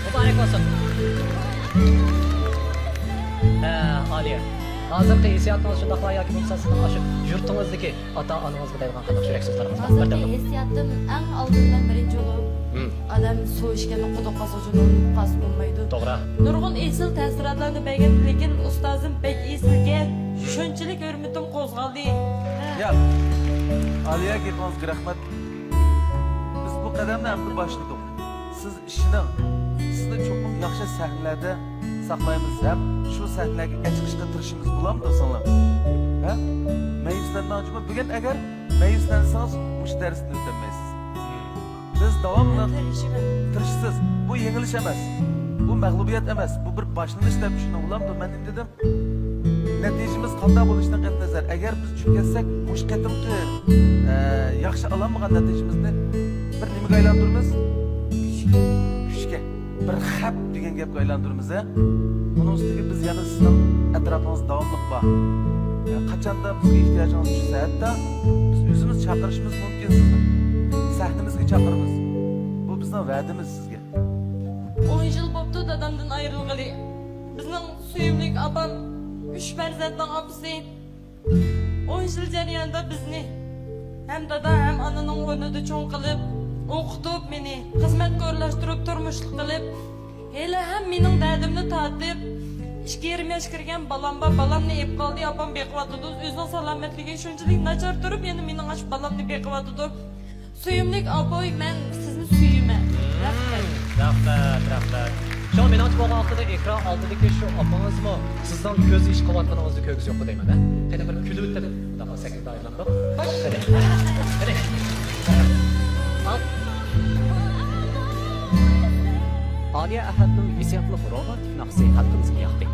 مۇبارەك بولسۇن! ھە، ئالىيە. ھازىرقى ھېسسىياتىڭىز شۇنداقلا ياكى بولمىسا سىزنىڭ ئاشۇ يۇرتىڭىزدىكى ئاتا-ئانىڭىزغا دەيدىغان قانداق يۈرەك سۆزلىرىڭىز بار؟ ھازىرقى بىردەم. ھېسسىياتىم ئەڭ ئالدىن مەن بىرىنچى بولۇپ، مم. ئادەم سۇ ئىچكەندە قۇدۇق قالسا ئۇچۇرۇپ قالسا بولمايدۇ. توغرا. نۇرغۇن ئېسىل تەسىراتلارنى بەرگەن، لېكىن ئۇستازىم بەك ئېسىلكەن. مم. شۇنچىلىك ھۆرمىتىم قوزغالدى. ياق. ئالىيە، گېپىڭىزگە رەھمەت. بىز بۇ قەدەمنى ئەمدى باشلىدۇق. سىز ئىشىنىڭ، سىزنى چوقۇم ياخشى سەھنىلەردە ساقلايمىز ھەم شۇ سەھنىلەرگە چىقىشقا تىرىشىمىز، بولامدۇ سىڭلىم؟ ھە؟ مەيۈسلەنمەڭ جۇمۇ، بۈگۈن ئەگەر مەيۈسلەنسىڭىز، مۇشۇ دەرستىن ئۆتەلمەيسىز. بىز داۋاملىق تىرىشىمىز. تىرىشىسىز. بۇ يېڭىلىش ئەمەس. بۇ مەغلۇبىيەت ئەمەس. بۇ بىر باشلىنىش دەپ چۈشىنىڭ، بولامدۇ؟ مەن نېمە دېدىم؟ نەتىجىمىز قانداق بولۇشىدىن قەتئىينەزەر، ئەگەر بىز چۈشۈپ كەتسەك، مۇشۇ قېتىمقى، ئە، ياخشى ئالالمىغان نەتىجىمىزنى بىر نېمىگە ئايلاندۇرىمىز؟ كۈچكە. كۈچكە. بىر خەپ دېگەن گەپكە ئايلاندۇرىمىز، ھە؟ ئۇنىڭ ئۈستىگە بىز يەنە سىزنىڭ ئەتراپىڭىزدا داۋاملىق بار. ئە، قاچاندا بىزگە ئېھتىياجىڭىز چۈشسە، ھەتتا بىز ئۆزىمىز چاقىرىشىمىز مۇمكىن سىزنى. سەھنىمىزگە چاقىرىمىز. بۇ بىزنىڭ ۋەدىمىز سىزگە. ئون يىل بوپتۇ دادامدىن ئايرىلغىلى. بىزنىڭ سۆيۈملۈك ئاپام، ئۈچ پەرزەنتنىڭ ئاپىسى. ئون يىل جەريانىدا بىزنى ھەم دادا، ھەم ئانىنىڭ ئورنىدا چوڭ قىلىپ، ئوقۇتۇپ، مېنى خىزمەتكە ئورۇنلاشتۇرۇپ، تۇرمۇشلۇق قىلىپ، ھېلىھەم مېنىڭ دەردىمنى تارتىپ، ئىككى يېرىم ياشقا كىرگەن بالام بار، بالامنى ئېلىپ قالدى، ئاپام بېقىۋاتىدۇ. ئۆزىنىڭ سالامەتلىكى شۇنچىلىك ناچار تۇرۇپ، يەنە مېنىڭ ئاشۇ بالامنى بېقىۋاتىدۇ. سۆيۈملۈك ئاپاي، مەن سىزنى سۆيىمەن. رەھمەت. رەھمەت، رەھمەت. شۇڭا مېنىڭچە بولغان ۋاقتىدا ئېكران ئالدىدىكى شۇ ئاپىڭىزمۇ سىزنىڭ كۆز يېشى قىلىۋاتقىنىڭىزنى كۆرگۈزۈپ يوققۇ دەيمەن، ھە؟ قېنى بىر كۈلۈۋېتىپ، مۇنداق سەھنىگە دايىرلىنىپ. قېنى. قېنى. ئالىيە ئەھەتنىڭ ھېسسىياتلىق رومانتىك ناخشىسى خەلقىمىزگە ياقتى.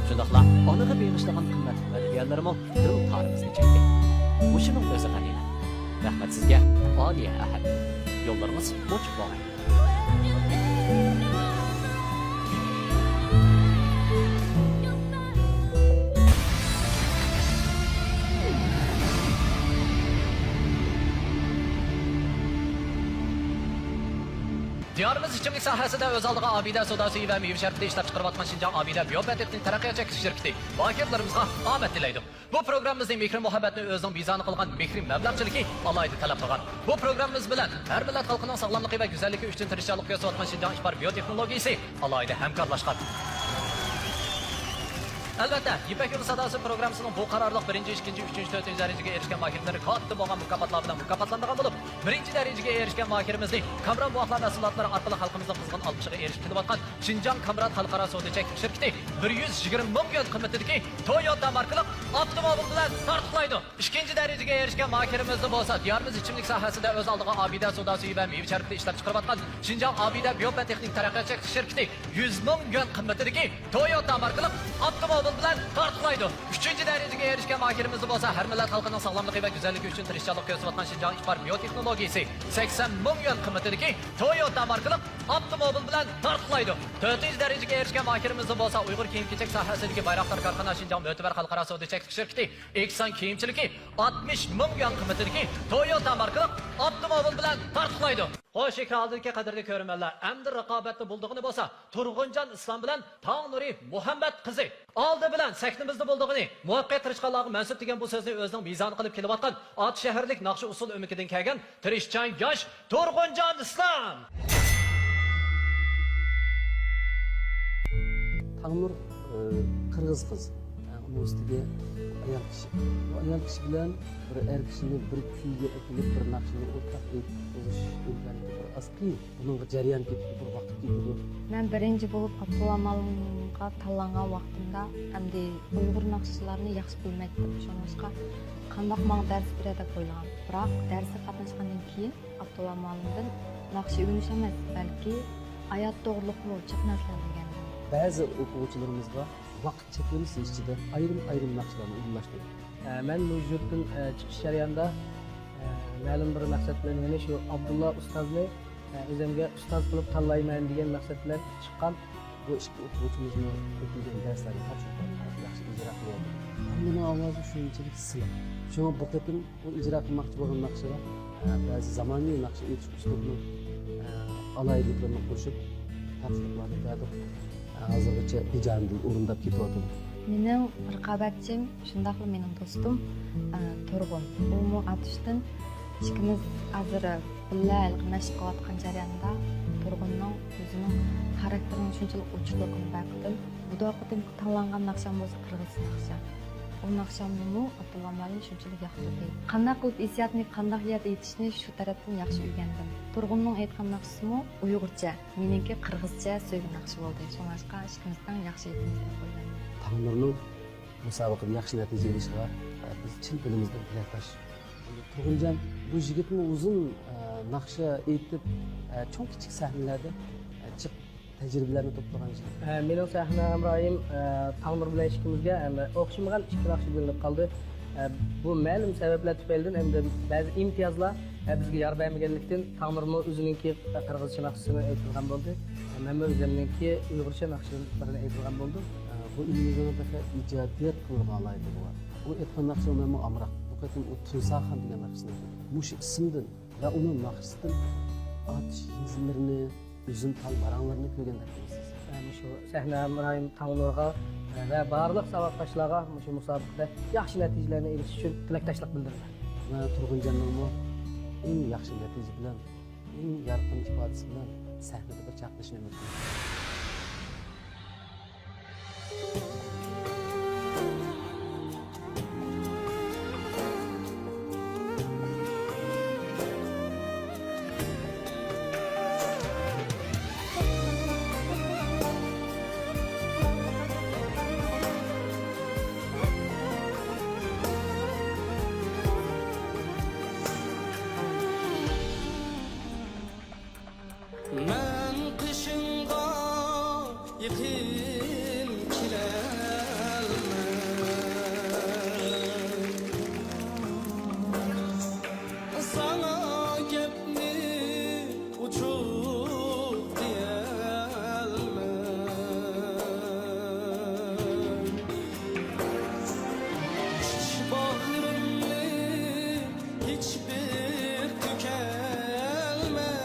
شۇنداقلا ئانىغا بېغىشلىغان قىممەتلىك مەدھىيەلىرىمۇ دىل تارىمىزنى چەكتى. مۇشۇنىڭ ئۆزى غەنىيمەت. رەھمەت سىزگە، ئالىيە ئەھەت. يوللىرىڭىز ئوچۇق بولغاي. دىيارىمىز ئىچىملىك ساھەسىدە ئۆز ئالدىغا ئابىدە سودا سۈيى ۋە مېۋە شەربىتى ئىشلەپچىقىرىۋاتقان شىنجاڭ ئابىدە بىيو بىيوتېخنىك تەرەققىيات چەكلىك شىركىتى ماھىرلىرىمىزغا ئامەت تىلەيدۇ. بۇ پروگراممىمىزنى مېھرى-مۇھەببەتنى ئۆزىنىڭ مىزانى قىلغان مېھرى مەبلەغچىلىكى ئالاھىدە تەلەپ قىلغان. بۇ پروگراممىمىز بىلەن ھەر مىللەت خەلقىنىڭ ساغلاملىقى ۋە گۈزەللىكى ئۈچۈن تىرىشچانلىق كۆرسىتىۋاتقان شىنجاڭ ئىپار بىيو تېخنولوگىيىسى ئالاھىدە ھەمكارلاشقان. ئەلۋەتتە، يىپەك يولى ساداسى پروگراممىسىنىڭ بۇ قارارلىق بىرىنچى، ئىككىنچى، ئۈچىنچى، تۆتىنچى دەرىجىگە ئېرىشكەن ماھىرلىرى كاتتا بولغان مۇكاپاتلار بىلەن مۇكاپاتلانغان بولۇپ، بىرىنچى دەرىجىگە ئېرىشكەن ماھىرىمىزنى كامران بوۋاقلار مەھسۇلاتلىرى ئارقىلىق خەلقىمىزنىڭ قىزغىن ئالقىشىغا ئېرىشىپ كېلىۋاتقان شىنجاڭ كامرات خەلقئارا سودا چەكلىك شىركىتى بىر يۈز يىگىرمە مىڭ يۈەن قىممىتىدىكى تويوتا ماركىلىق ئاپتوموبىل بىلەن تارتۇقلايدۇ. ئىككىنچى دەرىجىگە ئېرىشكەن ماھىرىمىزنى بولسا، دىيارىمىز ئىچىملىك ساھەسىدە ئۆز ئالدىغا ئابىدە سودا سۈيى ۋە مېۋە شەربىتى ئىشلەپچىقىرىۋاتقان شىنجاڭ ئابىدە بىيو بىيوتېخنىك تەرەققىيات چەكلىك شىركىتى يۈز مىڭ يۈەن قىممىتىدىكى تويوتا ماركىلىق ئاپتوموبىل بىلەن تارتۇقلايدۇ. ئۈچىنچى دەرىجىگە ئېرىشكەن ماھىرىمىزنى بولسا، ھەر مىللەت خەلقىنىڭ ساغلاملىقى ۋە گۈزەللىكى ئۈچۈن تىرىشچانلىق كۆرسىتىۋاتقان شىنجاڭ ئىپار بىيو تېخنولوگىيىسى سەكسەن مىڭ يۈەن قىممىتىدىكى تويوتا ماركىلىق ئاپتوموبىل بىلەن تارتۇقلايدۇ. تۆتىنچى دەرىجىگە ئېرىشكەن ماھىرىمىزنى بولسا، ئۇيغۇر كىيىم-كېچەك ساھەسىدىكى بايراقدار كارخانا شىنجاڭ مۆتىۋەر خەلقئارا سودا چەكلىك شىركىتى ئېكسان كىيىمچىلىكى ئاتمىش مىڭ يۈەن قىممىتىدىكى تويوتا ماركىلىق ئاپتوموبىل بىلەن تارتۇقلايدۇ. خوش، ئېكران ئالدىدىكى قەدىرلىك كۆرۈرمەنلەر، ئەمدى رىقابەتتە بولىدىغىنى بولسا، تۇرغۇنجان ئىسلام بىلەن تاڭنۇرى مۇھەممەت قىزى. ئالدى بىلەن سەھنىمىزدە بولىدىغىنى مۇۋەپپەقىيەت تىرىشقانلارغا مەنسۇپ دېگەن بۇ سۆزنى ئۆزىنىڭ مىزانى قىلىپ كېلىۋاتقان ئاتۇششەھەرلىك ناخشا ئۇسسۇل ئۆمىكىدىن كەلگەن تىرىشچان ياش تۇرغۇنجان ئىسلام. تاڭنۇر، ئى، قىرغىز قىز. ئۇنىڭ ئۈستىگە ئايال كىشى. بۇ ئايال كىشى بىلەن بىر ئەر كىشىنى بىر كۈيگە ئەكېلىپ، بىر ناخشىنى ئورتاق ئېيتقۇزۇش ئىمكانىيىتى بىر ئاز قىيىن. بۇنىڭغا جەريان كېتىدۇ، بىر ۋاقىت كېتىدۇ. مەن بىرىنچى بولۇپ ئاپتوۋامالىنغا تاللانغان ۋاقتىمدا ئەمدى ئۇيغۇر ناخشىچىلارنى ياخشى بىلمەيتتىم. شۇڭلاشقا قانداق ماڭا دەرس بېرەر دەپ ئويلىغان. بىراق دەرسكە قاتناشقاندىن كېيىن ئاپتوۋامالىندىن ناخشا ئۆگىنىش ئەمەس، بەلكى ھايات توغرۇلۇقمۇ جىق نەرسىلەرنى ئۆگەندىم. بەزى ئوقۇغۇچىلىرىمىزغا ۋاقىت چەكلىمىسى ئىچىدە ئايرىم-ئايرىم ناخشىلارنى ئورۇنلاشتۇردۇق. ئە، مەن مۇشۇ يۇرتتىن، ئە، چىقىش جەريانىدا، ئە، مەلۇم بىر مەقسەت بىلەن، يەنى شۇ ئابدۇللا ئۇستازنى، ئۆزۈمگە ئۇستاز قىلىپ تاللايمەن دېگەن مەقسەت بىلەن چىققان. بۇ ئىككى ئوقۇغۇچىمىزمۇ ئۆتۈلگەن دەرسلەرنى تاپشۇرۇپ ياخشى ئىجرا قىلىۋاتىدۇ. تاڭنۇرنىڭ ئاۋازى شۇنچىلىك سىلىق. شۇڭا بۇ قېتىم ئۇ ئىجرا قىلماقچى بولغان ناخشىغا، ئە، بەزى زامانىۋى ناخشا ئېيتىش ئۇسلۇبىنىڭ، ئە، ئالاھىدىلىكلىرىنى قوشۇپ، تاپشۇرۇقلارنى بەردۇق. ئە، ھازىرغىچە بىجانىدىن ئورۇنداپ كېتىۋاتىدۇ. مېنىڭ رىقابەتچىم، شۇنداقلا مېنىڭ دوستۇم، ئە، تۇرغۇن. ئۇمۇ ئاتۇشتىن ئىككىمىز ھازىر بىللە ھېلىقى مەشىق قىلىۋاتقان جەريانىدا تۇرغۇننىڭ ئۆزىنىڭ خاراكتېرىنىڭ شۇنچىلىك ئوچۇقلۇقىنى بايقىدىم. بۇ قېتىمقى تاللانغان ناخشام بولسا قىرغىز ناخشا. ئۇ ناخشامنىمۇ ئابدۇللا مۇئەللىم شۇنچىلىك ياقتۇردى. قانداق قىلىپ ھېسسىياتنى قانداق يەردە ئېيتىشنى شۇ تەرەپتىن ياخشى ئۆگەندىم. تۇرغۇننىڭ ئېيتقان ناخشىسىمۇ ئۇيغۇرچە، مېنىڭكى قىرغىزچە سۆيگۈ ناخشا بولدى. شۇڭلاشقا ئىككىمىزنىڭ ياخشى ئېيتىمىز دەپ ئويلايمەن. تاڭنۇرنىڭ مۇسابىقىدە ياخشى نەتىجە ئېلىشىغا، ئە، بىز چىن دىلىمىزدىن تىلەكداش. تۇرغۇنجان، بۇ يىگىتمۇ ئۇزۇن، ئە، ناخشا ئېيتىپ، ئە، چوڭ كىچىك سەھنىلەردە، ئە، جىق تەجرىبىلەرنى توپلىغان يىگىت. ئە، مېنىڭ سەھنە ھەمراھىم، ئە، تاڭنۇر بىلەن ئىككىمىزگە، ئە، ئوخشىمىغان ئىككى ناخشا بۆلۈنۈپ قالدى. ئە، بۇ مەلۇم سەۋەبلەر تۈپەيلىدىن ئەمدى بەزى ئىمتىيازلار، ئە، بىزگە يار بەرمىگەنلىكتىن، تاڭنۇرمۇ ئۆزىنىڭكى قىرغىزچە ناخشىسىنى ئېيتىدىغان بولدى. مەنمۇ ئۆزۈمنىڭكى ئۇيغۇرچە ناخشىلىرىنى ئېيتىدىغان بولدۇم. ئە، بۇ ئىنىمىزنىڭ بەكرەك ئىجادىيەت قىلىدىغان ئالاھىدىلىكى بار. ئۇ ئېيتقان ناخشا مەنمۇ ئامراق. بۇ قېتىم ئۇ تۇنساخان دېگەن ناخشىسىنى ئېيتتى. مۇشۇ ئىسىمدىن ۋە ئۇنىڭ ناخشىسىدىن ئاتۇش يېزىلىرىنى، ئۈزۈم تال ماراڭلىرىنى كۆرگەندەك قىلىسىز. ئە، مۇشۇ سەھنە ھەمراھىم تاڭنۇرغا، ئە، ۋە بارلىق ساۋاقداشلارغا مۇشۇ مۇسابىقىدە ياخشى نەتىجىلەرنى ئېلىش ئۈچۈن تىلەكداشلىق بىلدۈرىمەن. ۋە تۇرغۇنجاننىڭمۇ ئەڭ ياخشى نەتىجە بىلەن، ئەڭ يارقىن ئىپادىسى بىلەن سەھنىدە بىر چاقنىشىنى ئۈمىد قىلىمەن. مەن قېشىڭغا يېقىن كېلەلمەي، ساڭا گەپنى ئوچۇق دېيەلمەي، ئىچ باغرىمنى ھېچبىر تۆكەلمەي،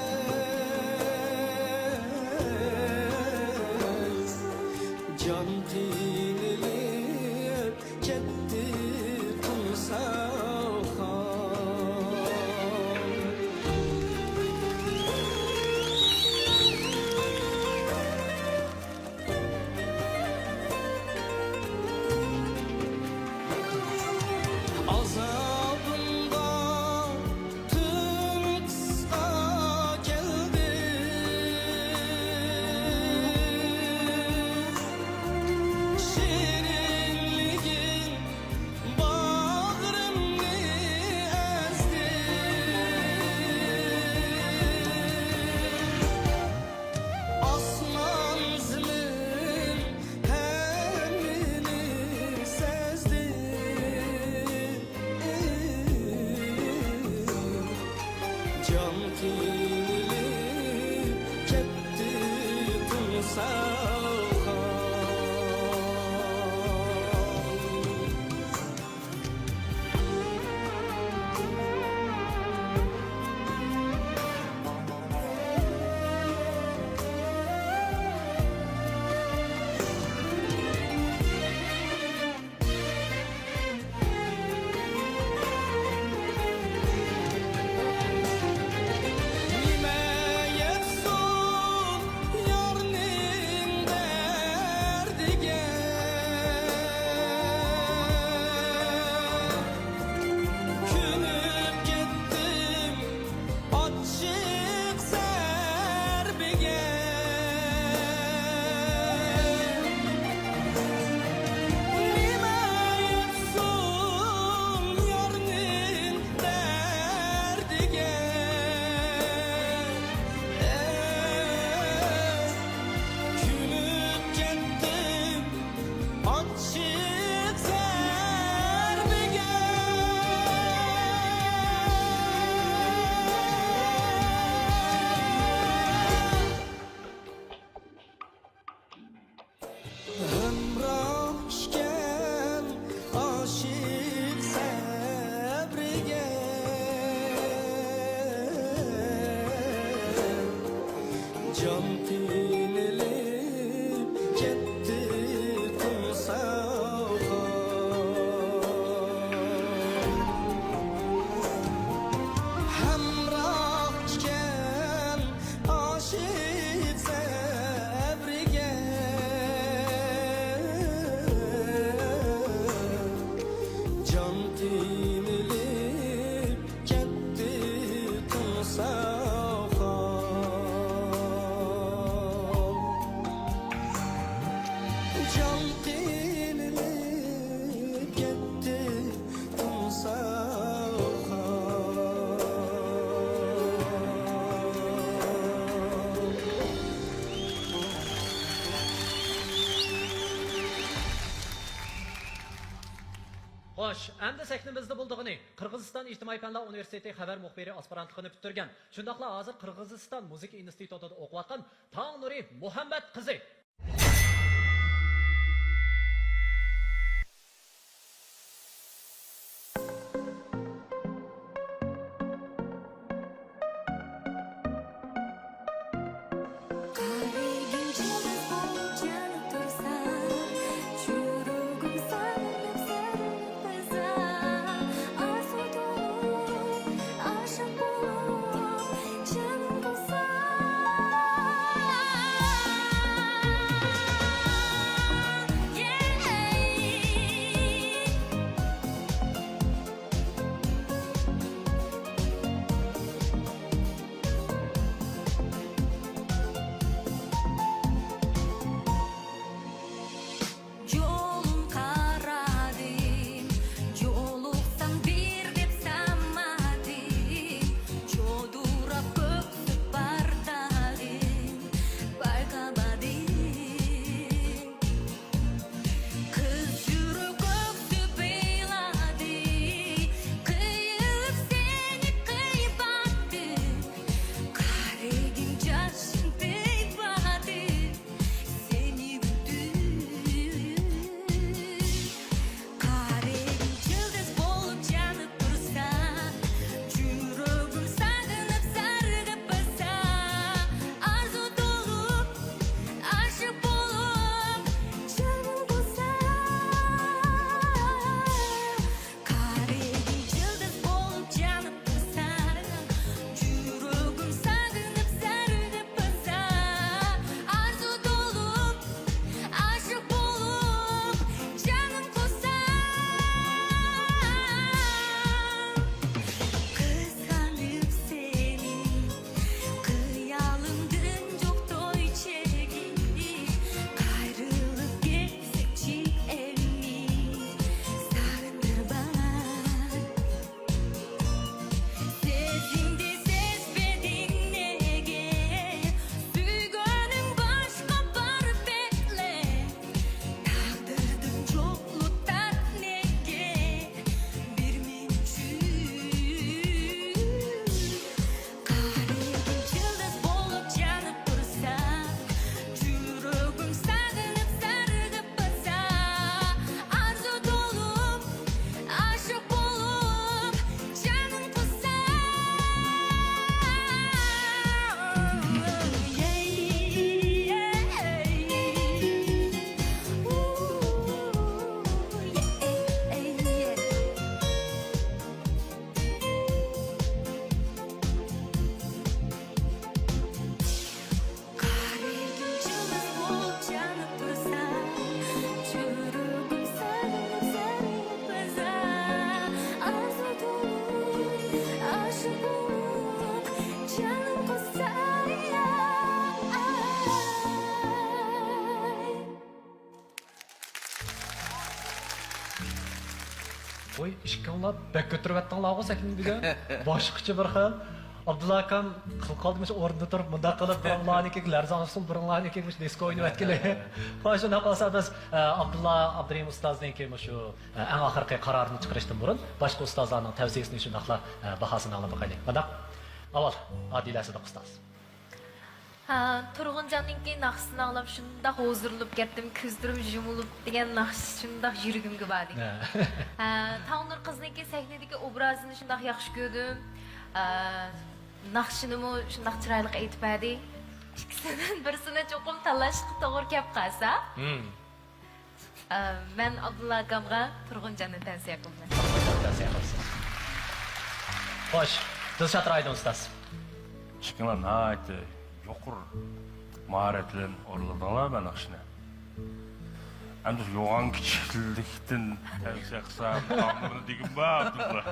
جان قىينىلىپ كەتتى تۇمساغا. ھەمراھ ئىكەن ئاشىق سەۋرىگە. جان قىينىلىپ كەتتى تۇمساغا. جان قىينىلىپ كەتتى تۇمساغا. خوش، ئەمدى سەھنىمىزدە بولىدىغىنى قىرغىزىستان ئىجتىمائىي پەنلەر ئۇنىۋېرسىتېتى خەۋەر مۇخبىرى ئاسپىرانتلىقىنى پۈتتۈرگەن، شۇنداقلا ھازىر قىرغىزىستان مۇزىكا ئىنستىتۇتىدا ئوقۇۋاتقان تاڭ نۇرى مۇھەممەت قىزى. يولۇڭ قارادىم، يولۇقساڭ بىر دەپ سانمادىم، جودۇراپ كۆكسۈپ بارتاغىم بايقىمادىم. قىز يۈرەك كۆكسۈپ يىغلىدى، قىيىلىپ سېنى قىيناپ باقتىم، قارىدىم جاشىم تېيىپ باقتىم. سېنى ئۈمىدىم. قارىدىم يۇلدۇز بولۇپ يېنىپ تۇرسا، يۈرىكىم سېغىنىپ سىرغىپ بارسا، ئارزۇ تولۇپ، ئاشىق بولۇپ، جېنىم بولسا. قارىدىم يۇلدۇز بولۇپ يېنىپ تۇرسا، يۈرىكىم سېغىنىپ سىرغىپ بارسا، ئارزۇ تولۇپ، ئاشىق بولۇپ، جېنىم قۇسا. قىزغىنىپ سېنى خىيالىمدىن جوق توي چېكىپ، قايرىلىپ كەتسەكچى ئەمدى ساغىندۇر بالا. سېزىمدە سەزمىدىڭ نېگە، سۆيگۈنۈڭ باشقا بار بەكلەر. تەقدىردىن جوقلۇق تارت نېگە، بىر مەن ئۈچۈن. قارىدىم يۇلدۇز بولۇپ يېنىپ تۇرسا، يۈرىكىم سېغىنىپ سىرغىپ بارسا، ئارزۇ تولۇپ، ئاشىق بولۇپ، جېنىم قۇسا. ۋوي، ئىككىڭلار بەك كۆتۈرۈۋەتتىڭلارغۇ سەھنىنى بۈگۈن. باشقىچە بىر خىل. ئابدۇللا ئاكام قىل قالدى مۇشۇ ئورنىدا تۇرۇپ مۇنداق قىلىپ، بىرىڭلارنىڭكى لەرزان ئۇسسۇل، بىرىڭلارنىڭكى مۇشۇ دىسكو ئوينىۋەتكىلى. ھە، شۇنداق قىلسا بىز، ئە، ئابدۇللا ئابدۇرېھىم ئۇستازنىڭكى مۇشۇ، ئە، ئەڭ ئاخىرقى قارارىنى چىقىرىشتىن بۇرۇن باشقا ئۇستازلارنىڭ تەۋسىيىسىنى شۇنداقلا، ئە، باھاسىنى ئاڭلاپ باقايلى. مانداق، ئاۋۋال ئادىلە سىدىق ئۇستاز. ھە، تۇرغۇنجاننىڭكى ناخشىسىنى ئاڭلاپ شۇنداق ھۇزۇرلىنىپ كەتتىم، كۆزلىرىم يۇمۇلۇپ دېگەن ناخشىسى شۇنداق يۈرىكىمگە باردى. ھە. ھە، تاڭنۇر قىزنىڭكى سەھنىدىكى ئوبرازىنى شۇنداق ياخشى كۆردۈم. ھە، ناخشىنىمۇ شۇنداق چىرايلىق ئېيتىپ بەردى. ئىككىسىدىن بىرسىنى چوقۇم تاللاشقا توغرا كەپ قالسا، ئە، مەن ئابدۇللا ئاكامغا تۇرغۇنجاننى تەۋسىيە قىلىمەن. خوش، دىلشات رايدىن ئۇستاز. ئىككىڭلار ناھايىتى يۇقىرى ماھارەت بىلەن ئورۇنلىدىڭلار مەن ناخشىنى. ئەمدى يوغان كىچىكلىكتىن تەۋسىيە قىلسام، تاملىرىنى دېگۈم بار، ئابدۇللا.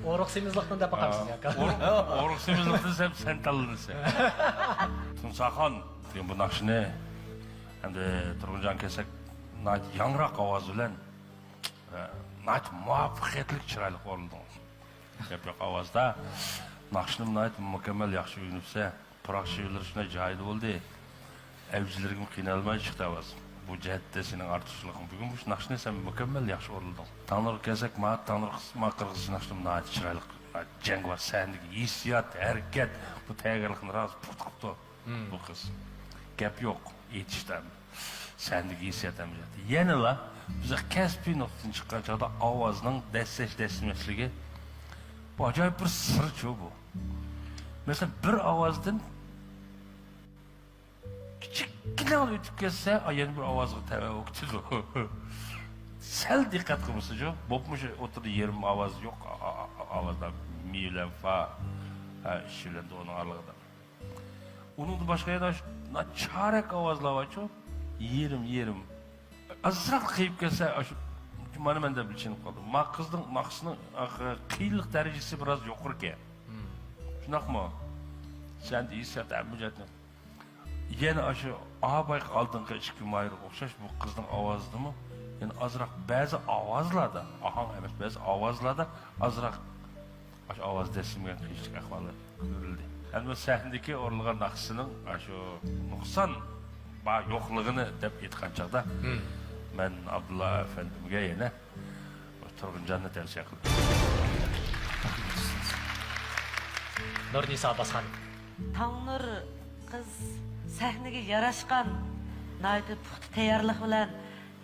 ئورۇق سېمىزلىقتىن دەپ باقامسىز، ئاكا؟ ئورۇق، ئورۇق سېمىزلىقتىن سەن، سەن تاللىنىسەن. تۇنساخان دېگەن بۇ ناخشىنى ئەمدى تۇرغۇنجان كېسەك ناھايىتى ياڭراق ئاۋاز بىلەن، ئە، ناھايىتى مۇۋەپپەقىيەتلىك، چىرايلىق ئورۇندىڭىز. گەپ يوق، ئاۋازدا. ناخشىنىمۇ ناھايىتى مۇكەممەل ياخشى ئۆگىنىپسەن. پۇراق شېۋىلىرى شۇنداق جايىدا بولدى. ئەۋجىلىرىگىمۇ قىينالماي چىقتى ئاۋاز. بۇ جەھەتتە سېنىڭ ئارتۇقچىلىقىڭ. بۈگۈن مۇشۇ ناخشىنى سەن مۇكەممەل ياخشى ئورۇندىڭ. تاڭنۇرغا كەلسەك، ما تاڭنۇر قىز، ما قىرغىز ناخشىنىمۇ ناھايىتى چىرايلىق، ناھايىتى جەڭگىۋار، سەھنىدىكى ھېسسىيات، ھەرىكەت، بۇ تەييارلىقنى راست پۇختا قىپتۇ. بۇ قىز. گەپ يوق، ئېيتىشتا. سەھنىدىكى ھېسسىيات ھەم جەھەتتە. يەنىلا بىز كەسپىي نۇقتىدىن چىققان چاغدا ئاۋازنىڭ دەسسەش-دەسسىمەسلىكى بۇ ئاجايىپ بىر سىرچۇ بۇ. مەسىلەن، بىر ئاۋازدىن كىچىككىنە ئۆتۈپ كەتسە، ئا، يەنە بىر ئاۋازغا تەۋە بولۇپ كېتىدۇ. سەل دىققەت قىلمىسىچۇ، بولۇپمۇ شۇ ئوتتۇرىدا يېرىم ئاۋاز يوق، ئا-، ئا-، ئا-، ئاۋازلار مى بىلەن فا، ھە، ئىش بىلەن دونىڭ ئارىلىقىدا. ئۇنىڭدىن باشقا يەنە شۇ چارەك ئاۋازلار بارچۇ، يېرىم، يېرىم. ئازراق قېيىپ كەتسە، ئاشۇ، مانا مەندە بىر چېنىپ قالدى. ما قىزنىڭ ناخشىسىنىڭ، ئاخ، قىيىنلىق دەرىجىسى بىراز يۇقىرىكەن. شۇنداقمۇ؟ سەن دېيىسەن، ھەممە جەھەتتىن. يەنە ئاشۇ ئابايغا ئالدىنقى ئىككى ماھىرغا ئوخشاش بۇ قىزنىڭ ئاۋازىدىمۇ يەنە ئازراق بەزى ئاۋازلاردا، ئاھاڭ ئەمەس، بەزى ئاۋازلاردا ئازراق ئاشۇ ئاۋاز دەسسىمىگەن قىيىنچىلىق ئەھۋالى كۆرۈلدى. ئەمما سەھنىدىكى ئورۇنلىغان ناخشىسىنىڭ ئاشۇ نۇقسان بار يوقلۇقىنى دەپ ئېيتقان چاغدا، مەن ئابدۇللا ئەپەندىمگە يەنە تۇرغۇنجاننى تەۋسىيە قىلدىم. نۇرنىسا ئابباسخان. تاڭنۇر قىز سەھنىگە ياراشقان، ناھايىتى پۇختا تەييارلىق بىلەن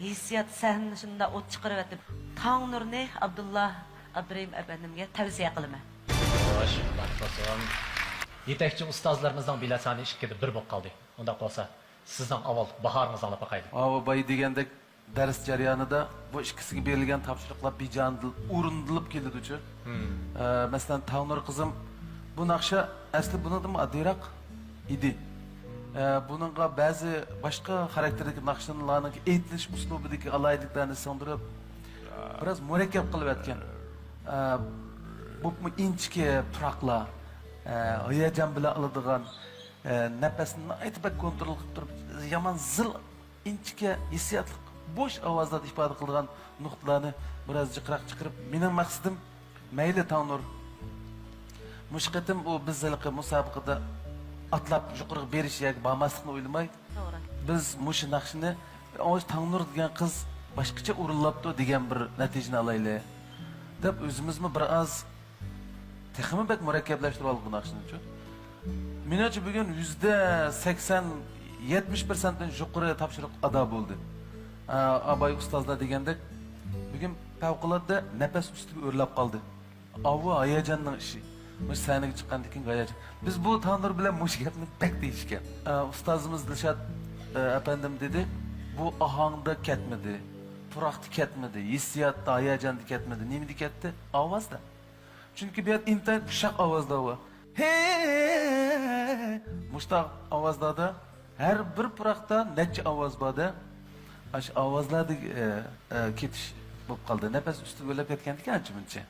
ھېسسىيات سەھنىنى شۇنداق ئوت چىقىرىۋەتتى. تاڭنۇرنى ئابدۇللا ئابدۇرېھىم ئەپەندىمگە تەۋسىيە قىلىمەن. خوش، بارلىق بولسۇن. يېتەكچى ئۇستازلىرىمىزنىڭ بېلەت سانى ئىككىدە بىر بولۇپ قالدى. ئۇنداق بولسا، سىزنىڭ ئاۋۋال باھارىڭىزنى ئاڭلاپ باقايلى. ئاۋۇ باي دېگەندەك، دەرس جەريانىدا بۇ ئىككىسىگە بېرىلگەن تاپشۇرۇقلار بىجانىدىل ئورۇندىلىپ كېلىدۇچۇ. ئە، مەسىلەن، تاڭنۇر قىزىم، بۇ ناخشا ئەسلى بۇنىڭدىنمۇ ئاددىيراق ئىدى. ئە، بۇنىڭغا بەزى باشقا خاراكتېردىكى ناخشىلارنىڭ ئېيتىلىش ئۇسلۇبىدىكى ئالاھىدىلىكلەرنى سىڭدۈرۈپ، بىراز مۇرەككەپ قىلىۋەتكەن. ئە، بولۇپمۇ ئىنچىكە پۇراقلار، ئە، ھاياجان بىلەن ئالىدىغان، ئە، نەپەسنى ناھايىتى بەك كونترول قىلىپ تۇرۇپ، يامان زىل ئىنچىكە ھېسسىياتلىق، بوش ئاۋازلاردا ئىپادە قىلىدىغان نۇقتىلارنى بىراز جىقراق چىقىرىپ، مېنىڭ مەقسىتىم، مەيلى تاڭنۇر، مۇشۇ قېتىم ئۇ بىز ھېلىقى مۇسابىقىدە ئاتلاپ يۇقىرىغا بېرىش ياكى بارماسلىقنى ئويلىماي، توغرا، بىز مۇشۇ ناخشىنى، ئۇ تاڭنۇر دېگەن قىز باشقىچە ئورۇنلاپتۇ دېگەن بىر نەتىجىنى ئالايلى، دەپ ئۆزىمىزمۇ بىر ئاز تېخىمۇ بەك مۇرەككەپلەشتۈرۈۋالدۇق بۇ ناخشىنىچۇ. مېنىڭچە، بۈگۈن يۈزدە سەكسەن، يەتمىش پىرسەنتتىن يۇقىرى تاپشۇرۇق ئادا بولدى. ئا، ئاباي ئۇستازلار دېگەندەك، بۈگۈن پەۋقۇلئاددە نەپەس ئۈستىگە ئۆرلەپ قالدى. ئاۋۇ ھاياجاننىڭ ئىشى. مۇشۇ سەھنىگە چىققاندىن كېيىنكى ھاياجان. بىز بۇ تاڭنۇر بىلەن مۇشۇ گەپنى بەك دېيىشكەن. ئا، ئۇستازىمىز دىلشات، ئا، ئەپەندىم دېدى، بۇ ئاھاڭدا كەتمىدى، پۇراقتا كەتمىدى، ھېسسىياتتا، ھاياجاندا كەتمىدى. نېمىدە كەتتى؟ ئاۋازدا. چۈنكى بۇ يەردە ئىنتايىن ئۇششاق ئاۋازلار بار. ھې، مۇشتاق ئاۋازلاردا ھەر بىر پۇراقتا نەچچە ئاۋاز بار-دە. ئاشۇ ئاۋازلاردا، ئە، ئە، كېتىش بولۇپ قالدى. نەپەس ئۈستىگە ئۆرلەپ كەتكەندىكىن ئانچە مۇنچە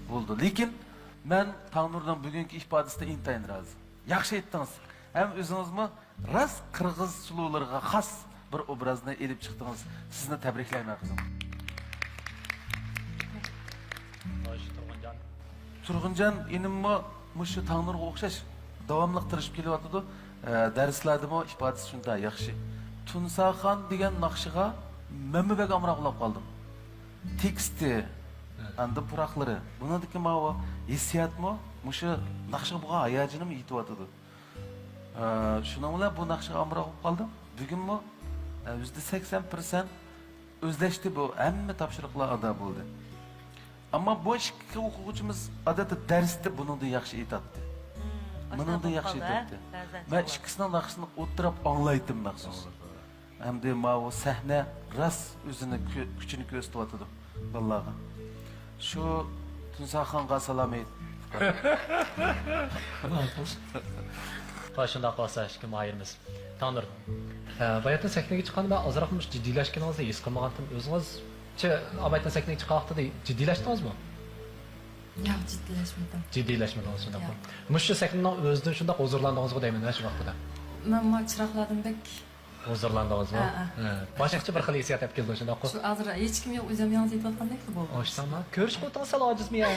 بولدى. لېكىن مەن تاڭنۇرنىڭ بۈگۈنكى ئىپادىسىدىن ئىنتايىن رازى. ياخشى ئېيتتىڭىز. ھەم ئۆزىڭىزمۇ راست قىرغىز سولولىرىغا خاس بىر ئوبرازنى ئېلىپ چىقتىڭىز. سىزنى تەبرىكلەيمەن، قىزىم. خوش، تۇرغۇنجان. تۇرغۇنجان ئىنىممۇ مۇشۇ تاڭنۇرغا ئوخشاش داۋاملىق تىرىشىپ كېلىۋاتىدۇ. ئە، دەرسلەردىمۇ ئىپادىسى شۇنداق ياخشى. تۇنساخان دېگەن ناخشىغا مەنمۇ بەك ئامراق بولاپ قالدىم. تېكىستى، ئاندىن پۇراقلىرى. بۇنىڭدىكى ماۋۇ ھېسسىياتمۇ، مۇشۇ ناخشىغا بولغان ھاياجىنىمۇ يېتىۋاتىدۇ. ئە، شۇنىڭ بىلەن بۇ ناخشىغا ئامراق بولۇپ قالدىم. بۈگۈنمۇ، ئە، يۈزدە سەكسەن پىرسەنت ئۆزلەشتى، بۇ ھەممە تاپشۇرۇقلار ئادا بولدى. ئەمما بۇ ئىككى ئوقۇغۇچىمىز ئادەتتە دەرستە بۇنىڭدىن ياخشى ئېيتاتتى. مېنىڭدىن ياخشى ئېيتاتتى. مەن ئىككىسىنىڭ ناخشىسىنى ئولتۇرۇپ ئاڭلايتتىم مەخسۇس. ئەمدى ماۋۇ سەھنە راست ئۆزىنى كۆ-، كۈچىنى كۆرسىتىۋاتىدۇ بالىلارغا. شۇ تۇنساخانغا سالام ئېيت. ھە، شۇنداق بولسا، ئىككى ماھىرىمىز. تاڭنۇر، ئە، باياتىن سەھنىگە چىققاندا مەن ئازراق مۇشۇ جىددىيلەشكىنىڭىزنى ھېس قىلمىغانتىم. ئۆزىڭىزچە ئابايتىن سەھنىگە چىققان ۋاقتىدا جىددىيلەشتىڭىزمۇ؟ ياق، جىددىيلەشمىدىم. جىددىيلەشمىدىڭىز، شۇنداقمۇ؟ ياق. مۇشۇ سەھنىنىڭ ئۆزىدىن شۇنداق ھۇزۇرلاندىڭىزغۇ دەيمەن، ھە، شۇ ۋاقتىدا. مەن ما چىراغلاردىن بەك ھۇزۇرلاندىڭىزمۇ؟ ھە، ھە. ھە. باشقىچە بىر خىل ھېسسىيات ئەپ كېلىدۇ، شۇنداققۇ؟ شۇ ھازىر ھېچكىم يوق، ئۆزۈم يالغۇز ئېيتىۋاتقاندەكلا بولدى. ئاشتاما، كۆرۈشۈپ ئولتۇرسىلا ئاجىزمۇ يا؟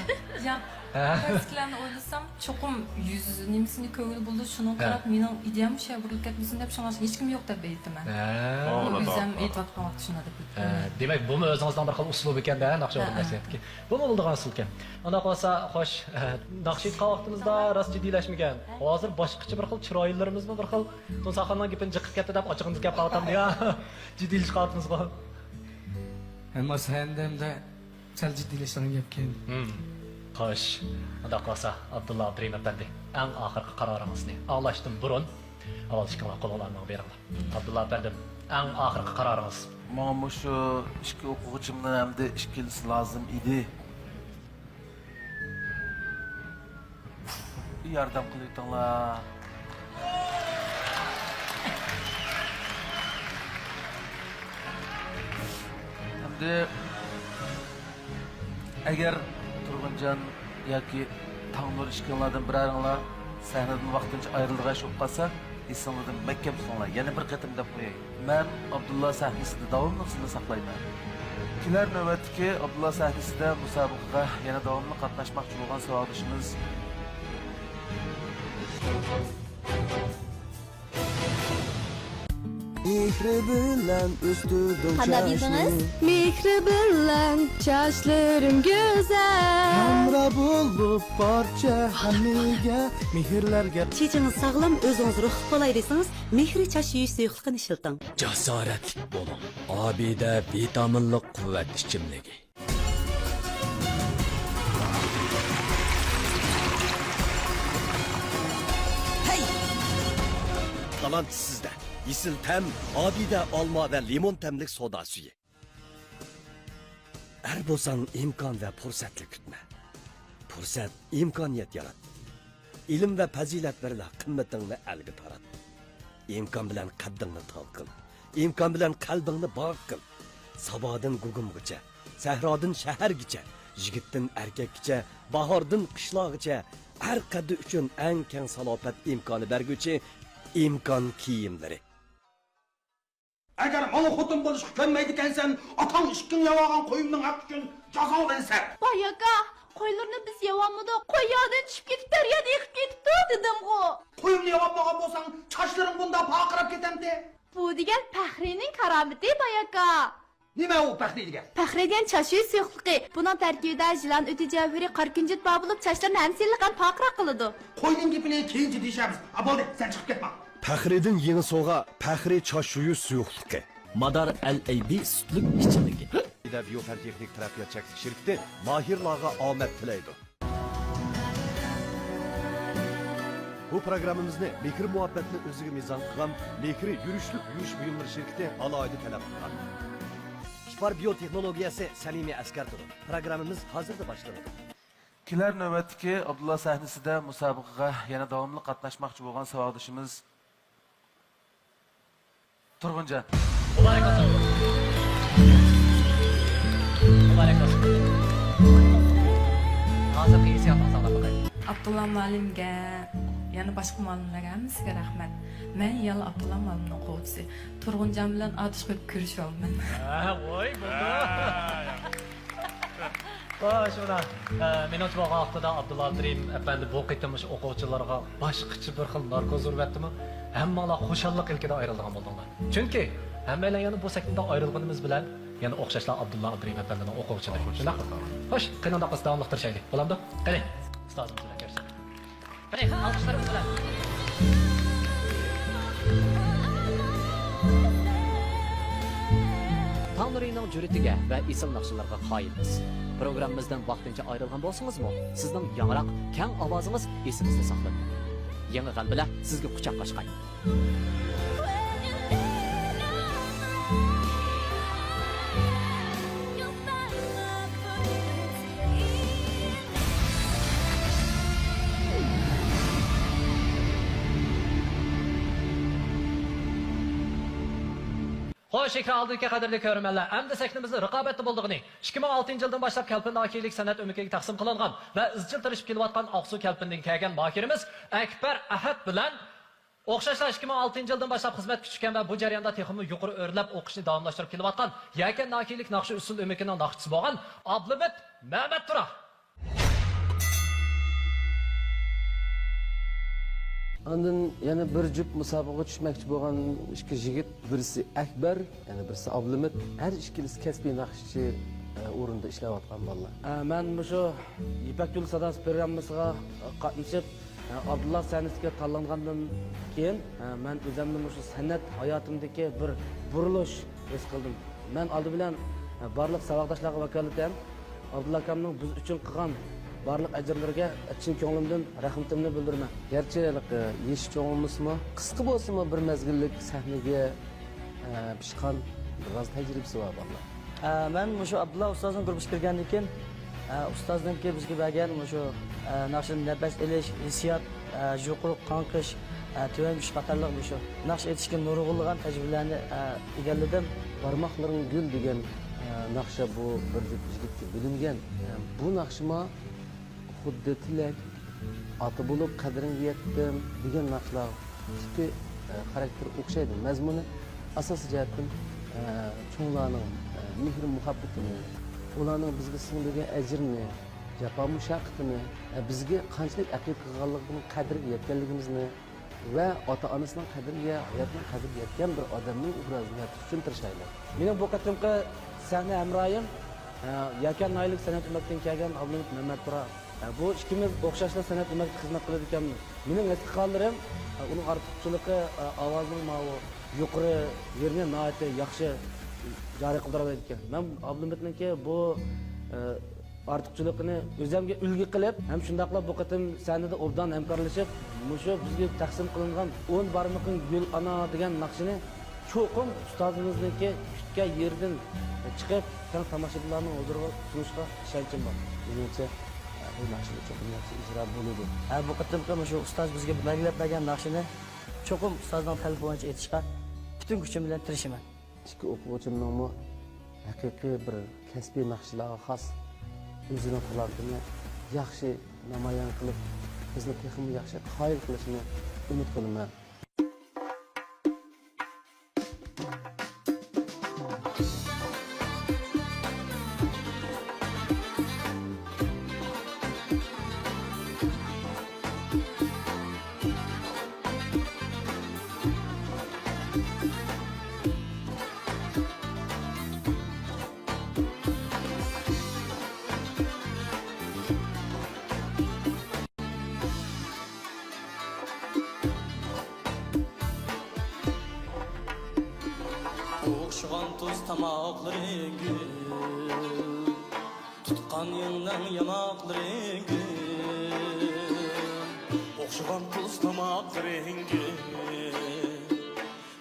ياق. ھە. كلاسسىكلارنى ئويلىسام، چوقۇم يۈز نېمىسىنى كۆڭۈل بولىدۇ، شۇنىڭغا ھە. قاراپ مېنىڭ ئىدىيەم شۇ يەرگە بۇرۇلۇپ كەتمىسۇن دەپ، شۇڭا ھېچكىم يوق دەپ ئېيتىمەن. ھە. ئۆزۈم ئېيتىۋاتقان ۋاقىتتا شۇنداق دەپ ئېيتىمەن. ھە. دېمەك، بۇمۇ ئۆزىڭىزنىڭ بىر خىل ئۇسلۇبى ئىكەن-دە، ناخشا ھە، ئورۇنداش ھە. نىيەتتىكى. بۇمۇ بولىدىغان ئۇسۇل ئىكەن. ئۇنداق بولسا، خوش، ئە، ناخشا ئېيتقان ۋاقتىمىزدا راست جىددىيلەشمىگەن. ھە. ھازىر باشقىچە بىر خىل چىرايلىرىمىزمۇ بىر خىل تۇنساخاننىڭ گېپىنى جىق قىلىپ كەتتى دەپ ئاچچىقىمىز كەپ قالغانتىم يا. جىددىيلىشىپ قالدىڭىزغۇ. ھەممە سەھنىدە سەل جىددىيلىشىدىغان گەپكەن. ھىم. خوش. ئۇنداق بولسا، ئابدۇللا ئابدۇرېھىم ئەپەندى، ئەڭ ئاخىرقى قارارىڭىزنى ئاڭلاشتىن بۇرۇن، ئاۋۋال ئىككىڭلار قولۇڭلارنى بېرىڭلار. ئابدۇللا ئەپەندىم، ئەڭ ئاخىرقى قارارىڭىز. ماڭا مۇشۇ ئىككى ئوقۇغۇچىمنىڭ ھەمدە ئىككىلىسى لازىم ئىدى. ياردەم قىلىۋېتىڭلار. ئەمدى ئەگەر تۇرغۇنجان ياكى تاڭنۇر ئىككىڭلاردىن بىرەرىڭلار سەھنىدىن ۋاقتىنچە ئايرىلىدىغان ئىش بولۇپ قالسا، ئېسىڭلاردىن مەھكەم تۇتۇڭلار. يەنە بىر قېتىم دەپ قوياي. مەن ئابدۇللا سەھنىسىدە داۋاملىق سىزنى ساقلايمەن. كېلەر نۆۋەتتىكى ئابدۇللا سەھنىسىدە مۇسابىقىگە يەنە داۋاملىق قاتناشماقچى بولغان ساۋاقدىشىمىز. مېھرى بىلەن ئۆستۈردۈڭ قانداق چاچنى. بىلدىڭىز؟ مېھرى بىلەن چاچلىرىم گۈزەل. ھەمراھ بولۇپ بارچە ھەممىگە، مېھىرلەرگە. چېچىڭىز ساغلام، ئۆزىڭىز روھلۇق بولاي دېسىڭىز، مېھرى چاچ يۇيۇش سۇيۇقلۇقىنى ئىشلىتىڭ. جاسارەتلىك بولۇڭ. ئابىدە ۋىتامىنلىق قۇۋۋەت ئىچىملىكى. تالانت سىزدە. ئېسىل تەم، ئابىدە ئالما ۋە لىمون تەملىك سودا سۈيى. ئەر بولساڭ ئىمكان ۋە پۇرسەتلەر كۈتمە. پۇرسەت، ئىمكانىيەت يارات. ئىلىم ۋە پەزىلەت بىرلە، قىممىتىڭنى ئەلگە تارات. ئىمكان بىلەن قەددىڭنى تاغ قىل. ئىمكان بىلەن قەلبىڭنى باغ قىل. سابادىن گۇگۇمغىچە، سەھرادىن شەھەرگىچە، يىگىتتىن ئەركەككىچە، باھاردىن قىشلاغىچە، ھەر قەددى ئۈچۈن ئەڭ كەڭ سالاپەت ئىمكانى بەرگۈچى ئىمكان كىيىملىرى. ئەگەر ماڭا خوتۇن بولۇشقا كۆنمەيدىكەنسەن، ئاتاڭ ئىككىڭ يەۋالغان قويۇمنىڭ ھەققى ئۈچۈن جازاڭدىن سەپ. باي ئاكا، قويلىرىنى بىز يەۋالمىدۇق، قوي ياغدىن چۈشۈپ كېتىپ، دەريادا ئېقىپ كېتىپتۇ، دېدىمغۇ. قويۇمنى يەۋالمىغان بولساڭ، چاچلىرىڭ بۇنداق پارقىراپ كېتەمتى؟ بۇ دېگەن پەخرىنىڭ كارامىتى، باي ئاكا. نېمە ئۇ پەخرى دېگەن؟ پەخرى دېگەن چاچ يۇيۇش سۇيۇقلۇقى. بۇنىڭ تەركىبىدە يىلان ئۆتى جەۋھىرى، قارا كۈنجۈت بار بولۇپ، چاچلىرىنى ھەم سىللىق، ھەم پارقىراق قىلىدۇ. قوينىڭ گېپىنى كېيىنچە دېيىشەرمىز. ھە، بولدى، سەن چىقىپ كەت ماڭا. پەخرىدىن يېڭى سوۋغا، پەخرى چاچ يۇيۇش سۇيۇقلۇقى. مادار ئەل ئەيبى سۈتلۈك ئىچىملىكى. بىيو فەن تېخنىك تەرەققىيات چەكلىك شىركىتى ماھىرلارغا ئامەت تىلەيدۇ. بۇ پروگراممىمىزنى مېھىر مۇھەببەتنى ئۆزىگە مىزان قىلغان مېھىر يۈرۈشلۈك يۇيۇش بۇيۇملىرى شىركىتى ئالاھىدە تەلەپ قىلغان. ئىپار بىيو تېخنولوگىيەسى سەمىمىي ئەسكەرتىدۇ. پروگراممىمىز ھازىرلا باشلىنىدۇ. كېلەر نۆۋەتتىكى ئابدۇللا سەھنىسىدە مۇسابىقىگە يەنە داۋاملىق قاتناشماقچى بولغان ساۋاقدىشىمىز تۇرغۇنجان. مۇبارەك بولسۇن. مۇبارەك بولسۇن. ھازىرقى ھېسسىياتىڭىزنى ئاڭلاپ باقاي. ئابدۇللا مۇئەللىمگە، يەنە باشقا مۇئەللىملەرگە ھەممىسىگە رەھمەت. مەن يەنىلا ئابدۇللا مۇئەللىمنىڭ ئوقۇغۇچىسى. تۇرغۇنجان بىلەن ئاتۇش قويۇپ كۆرۈشۈۋالىمەن. ھە، ۋاي، بولدى. ھە، شۇنداق. ئە، مېنىڭچە بولغان ۋاقتىدا ئابدۇللا ئابدۇرېھىم ئەپەندى بۇ قېتىم مۇشۇ ئوقۇغۇچىلارغا باشقىچە بىر خىل ناركوز ئۇرۇۋەتتىمۇ؟ ھەممىڭلار خۇشاللىق ئىلكىدە ئايرىلىدىغان بولدۇڭلار. چۈنكى ھەممەيلەن يەنە بۇ سەھنىدىن ئايرىلغىنىمىز بىلەن يەنە ئوخشاشلا ئابدۇللا ئابدۇرېھىم ئەپەندىنىڭ ئوقۇغۇچىلىرى. شۇنداق؟ خوش، قېنى ئۇنداق بولسا داۋاملىق تىرىشايلى. بولامدۇ؟ قېنى، ئۇستازىمىز بىلەن كۆرۈشەيلى. قېنى، ئالقىشلىرىمىز بىلەن. تاڭ نۇرىنىڭ جۈرئىتىگە ۋە ئېسىل ناخشىلىرىغا قايىلمىز. پروگراممىمىزدىن ۋاقتىنچە ئايرىلغان بولسىڭىزمۇ، سىزنىڭ ياڭراق، كەڭ ئاۋازىڭىز ئېسىمىزدە ساقلىنىدۇ. يېڭى غەلىبىلەر سىزگە قۇچاق ئاچقاي. خوش، ئېكران ئالدىدىكى قەدىرلىك كۆرۈرمەنلەر، ئەمدى سەھنىمىزدە رىقابەتتە بولىدىغىنى، ئىككى مىڭ ئالتىنچى يىلدىن باشلاپ كەلپىن ناھىيەلىك سەنئەت ئۆمىكىگە تەقسىم قىلىنغان ۋە ئىزچىل تىرىشىپ كېلىۋاتقان ئاقسۇ كەلپىندىن كەلگەن ماھىرىمىز ئەكبەر ئەھەت بىلەن ئوخشاشلا ئىككى مىڭ ئالتىنچى يىلدىن باشلاپ خىزمەتكە چۈشكەن ۋە بۇ جەرياندا تېخىمۇ يۇقىرى ئۆرلەپ ئوقۇشنى داۋاملاشتۇرۇپ كېلىۋاتقان يەكەن ناھىيەلىك ناخشا ئۇسسۇل ئۆمىكىنىڭ ناخشىچىسى بولغان ئابلىمىت مەمەتتۇرا. ئاندىن يەنە بىر جۈپ مۇسابىقىگە چۈشمەكچى بولغان ئىككى يىگىت، بىرسى ئەكبەر، يەنە بىرسى ئابلىمىت. ھەر ئىككىلىسى كەسپىي ناخشىچى، ئە، ئورنىدا ئىشلەۋاتقان بالىلار. ئە، مەن مۇشۇ يىپەك يولى ساداسى پروگراممىسىغا قاتنىشىپ، ئە، ئابدۇللا سەھنىسىگە تاللانغاندىن كېيىن، ئە، مەن ئۆزۈمنى مۇشۇ سەنئەت ھاياتىمدىكى بىر بۇرۇلۇش ھېس قىلدىم. مەن ئالدى بىلەن، ئە، بارلىق ساۋاقداشلارغا ۋاكالىتەن ئابدۇللا ئاكامنىڭ بىز ئۈچۈن قىلغان بارلىق ئەجىرلىرىگە چىن كۆڭلۈمدىن رەھمىتىمنى بىلدۈرىمەن. گەرچە ھېلىقى يېشى چوڭ بولسىمۇ، قىسقا بولسىمۇ بىر مەزگىللىك سەھنىگە، ئە، پىشقان بىر ئاز تەجرىبىسى بار بالىلار. ئە، مەن مۇشۇ ئابدۇللا ئۇستازنىڭ گۇرۇپپىسىغا كىرگەندىن كېيىن، ئە، ئۇستازنىڭكى بىزگە بەرگەن مۇشۇ، ئە، ناخشىدىن نەپەس ئېلىش، ھېسسىيات، ئە، يۇقىرى قاڭقىش، ئە، تۆۋەن كۈچ قاتارلىق مۇشۇ ناخشا ئېيتىشكە نۇرغۇنلىغان تەجرىبىلەرنى، ئە، ئىگىلىدىم. بارماقلىرىڭ گۈل دېگەن، ئە، ناخشا بۇ بىر جۈپ يىگىتكە بۆلۈنگەن. ئە، بۇ ناخشىما خۇددى تىلەك، ئاتا بولۇپ قەدرىڭگە يەتتىم دېگەن ناخشىلار تىپى، ئە، خاراكتېرى ئوخشايدۇ. مەزمۇنى ئاساسىي جەھەتتىن، ئە، چوڭلارنىڭ، ئە، مېھرى مۇھەببىتىنى، ئۇلارنىڭ بىزگە سىڭدۈرگەن ئەجرىنى، جاپا مۇشەققىتىنى، ئە، بىزگە قانچىلىك ئەقىد قىلغانلىقىنىڭ قەدرىگە يەتكەنلىكىمىزنى ۋە ئاتا-ئانىسىنىڭ قەدرىگە، ھاياتنىڭ قەدرىگە يەتكەن بىر ئادەمنىڭ ئوبرازىنى يارىتىش ئۈچۈن تىرىشايلى. مېنىڭ بۇ قېتىمقى سەھنە ھەمراھىم، ئە، يەكەن ناھىيەلىك سەنئەت ئۆمەكتىن كەلگەن ئابلىمىت مەمەتتۇرا. ئە، بۇ ئىككىمىز ئوخشاشلا سەنئەت ئۆمەكتە خىزمەت قىلىدىكەنمىز. مېنىڭ ھېس قىلغانلىرىم، ئە، ئۇنىڭ ئارتۇقچىلىقى، ئە، ئاۋازىنىڭ ماۋۇ يۇقىرى يېرىنى ناھايىتى ياخشى جارى قىلدۇرالايدىكەن. مەن ئابلىمىتنىڭكى بۇ، ئە، ئارتۇقچىلىقىنى ئۆزۈمگە ئۈلگە قىلىپ، ھەم شۇنداقلا بۇ قېتىم سەھنىدە ئوبدان ھەمكارلىشىپ، مۇشۇ بىزگە تەقسىم قىلىنغان ئون بارمىقىڭ گۈل ئانا دېگەن ناخشىنى چوقۇم ئۇستازىمىزنىڭكى كۈتكەن يېرىدىن چىقىپ، كەڭ تاماشىبىنلارنىڭ ھۇزۇرىغا سۇنۇشقا ئىشەنچىم بار. مېنىڭچە، بۇ ناخشىنى چوقۇم ياخشى ئىجرا بولىدۇ. ھە، بۇ قېتىمقى مۇشۇ ئۇستاز بىزگە بەلگىلەپ بەرگەن ناخشىنى چوقۇم ئۇستازنىڭ تەلىپى بويىچە ئېيتىشقا پۈتۈن كۈچۈم بىلەن تىرىشىمەن. ئىككى ئوقۇغۇچىمنىڭمۇ ھەقىقىي بىر كەسپىي ناخشىچىلارغا خاس ئۆزىنىڭ تالانتىنى ياخشى نامايان قىلىپ، بىزنى تېخىمۇ ياخشى قايىل قىلىشىنى ئۈمىد قىلىمەن. ئوخشىغان تۇز تاماقلىرىڭ گۈل، تۇتقان يىڭنەڭ ياماقلىرىڭ گۈل. ئوخشىغان تۇز تاماقلىرىڭ گۈل،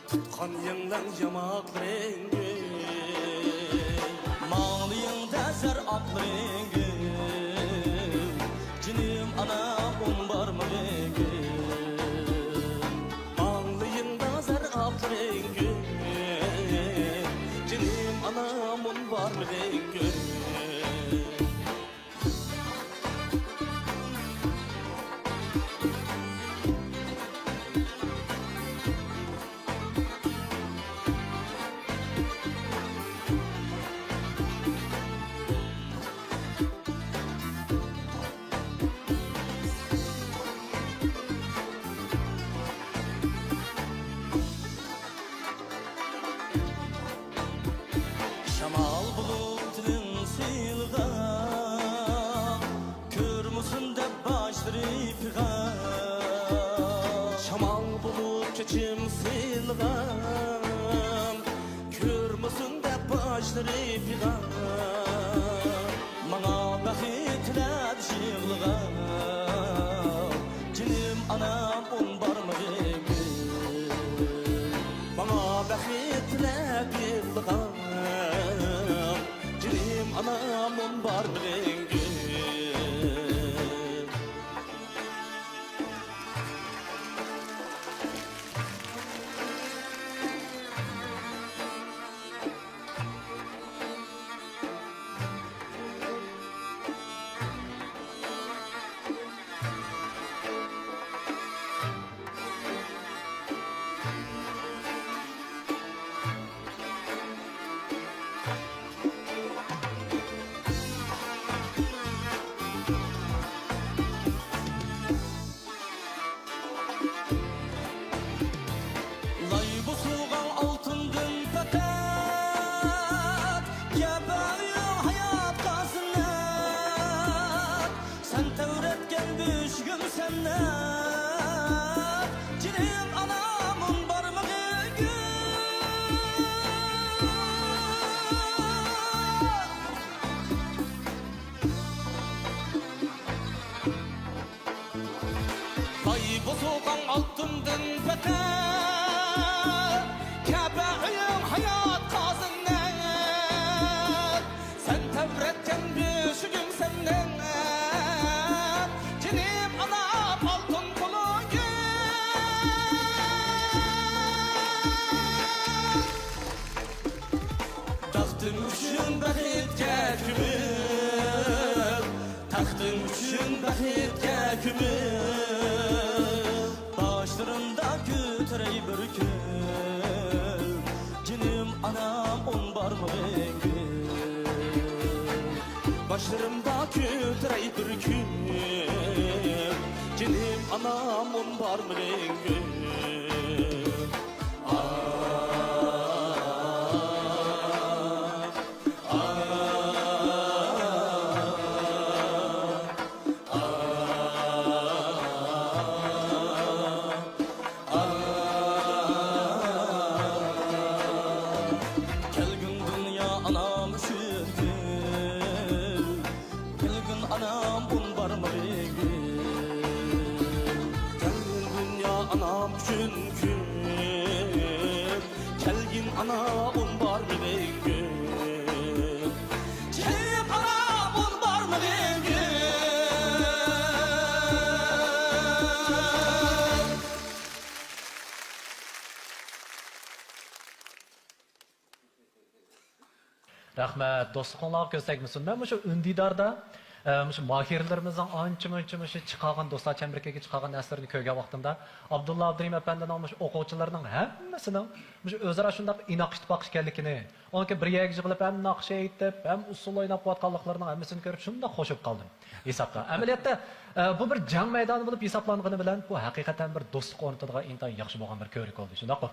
تۇتقان يىڭنەڭ ياماقلىرىڭ گۈل. ماڭلىيىڭدا زەر ئاقلىرىڭ گۈل، جېنىم ئانام ئۇن بارمىقى گۈل. ماڭلىيىڭدا زەر ئاقلىرىڭ گۈل، جېنىم ئانام ئۇن بارمىقى گۈل. شامال بولۇپ تىلىڭ سىلىغان، كۆرمىسۇن دەپ باشلىرى پىغان. شامال بولۇپ چېچىم سىلىغان، كۆرمىسۇن دەپ باشلىرى پىغان. ماڭا بەخت تىلەپ يىغلىغان، جېنىم ئانام ئۇن بەختكە كۆمۈل، باشلىرىمدا كۆتۈرەي بىر كۈن. جېنىم ئانام ئون بارمىغىن گۈل، باشلىرىمدا كۆتۈرەي بىر كۈن. جېنىم ئانام ئون بارمىغىن گۈل. كەلگىن دۇنيا ئانام ئۈچۈن گۈل، كەلگىن ئانام ئۇن بارمىغىن گۈل. كەلگىن دۇنيا ئانام ئۈچۈن گۈل، كەلگىن ئانا ئۇن بارمىغىن گۈل. كەلگىن ئانا ئۇن بارمىغىن گۈل. رەھمەت، دوستلۇقۇڭلارغا كۆز تەگمىسۇن. مەن مۇشۇ ئۈندىداردا، ئە، مۇشۇ ماھىرلىرىمىزنىڭ ئانچە-مۇنچە مۇشۇ چىقارغان، دوستلار چەمبىرىكىگە چىقارغان ئەسىرىنى كۆرگەن ۋاقتىمدا، ئابدۇللا ئابدۇرېھىم ئەپەندىنىڭ مۇشۇ ئوقۇغۇچىلىرىنىڭ ھەممىسىنىڭ مۇشۇ ئۆزئارا شۇنداق ئىناق ئىتتىپاق ئىكەنلىكىنى، ئۇنىڭكى بىر يەرگە يىغىلىپ، ھەم ناخشا ئېيتىپ، ھەم ئۇسسۇل ئويناپ قويۇۋاتقانلىقلىرىنىڭ ھەممىسىنى كۆرۈپ شۇنداق خوش بولۇپ قالدىم ھېسابتا. ئەمەلىيەتتە، ئە، بۇ بىر جەڭ مەيدانى بولۇپ ھېسابلانغىنى بىلەن، بۇ ھەقىقەتەن بىر دوستلۇق ئورنىتىدىغان ئىنتايىن ياخشى بولغان بىر كۆرۈك بولدى، شۇنداققۇ؟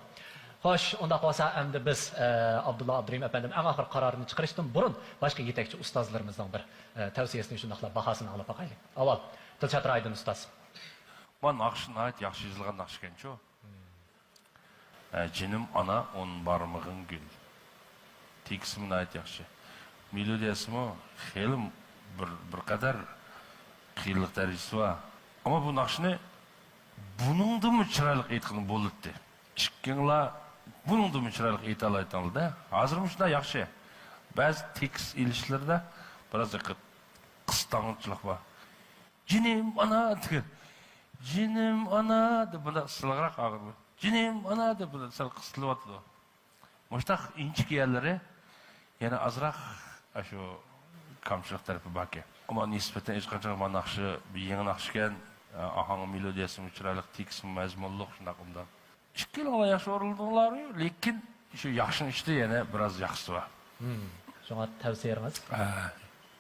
خوش، ئۇنداق بولسا ئەمدى بىز، ئە، ئابدۇللا ئابدۇرېھىم ئەپەندىم ئەڭ ئاخىرقى قارارنى چىقىرىشتىن بۇرۇن باشقا يېتەكچى ئۇستازلىرىمىزنىڭ بىر، ئە، تەۋسىيەسىنى شۇنداقلا باھاسىنى ئاڭلاپ باقايلى. ئاۋۋال دىلشات رايدىن ئۇستاز. مانا ناخشا ناھايىتى ياخشى يېزىلغان ناخشىكەنچۇ. ئە، جېنىم ئانا، ئون بارمىغىڭ گۈل. تېكىستىمۇ ناھايىتى ياخشى. مېلودىيەسىمۇ خېلى بىر، بىر قەدەر قىيىنلىق دەرىجىسى بار. ئەمما بۇ ناخشىنى بۇنىڭدىنمۇ چىرايلىق ئېيتقىلى بولاتتى. ئىككىڭلار بۇنىڭدىنمۇ چىرايلىق ئېيتالايتتىڭلار-دە. ھازىرمۇ شۇنداق ياخشى. بەزى تېكىست ئېلىشلىرىدا بىراز دىققەت قىستاڭچىلىق بار. جېنىم ئانا دېگەن. جېنىم ئانا دەپ بۇنداق سىلىغراق ئاغرىدى. جېنىم ئانا دەپ بۇنداق سەل قىستىلىۋاتىدۇ. مۇشتاق ئىنچىكە يەرلىرى يەنە ئازراق ئاشۇ كامچىلىق تەرىپى باركەن. ئەمما نىسبەتەن ھېچقاچان مانا ناخشا بىر يېڭى ناخشىكەن، ئاھاڭ مېلودىيەسىمۇ چىرايلىق، تېكىستمۇ مەزمۇنلۇق شۇنداق ئوبدان. ئىككىلىڭلار ياخشى ئورۇنلىدىڭلار، لېكىن شۇ ياخشىنىڭ ئىچىدە يەنە بىراز ياخشىسى بار. مم. شۇڭا تەۋسىيەڭىز؟ ھە،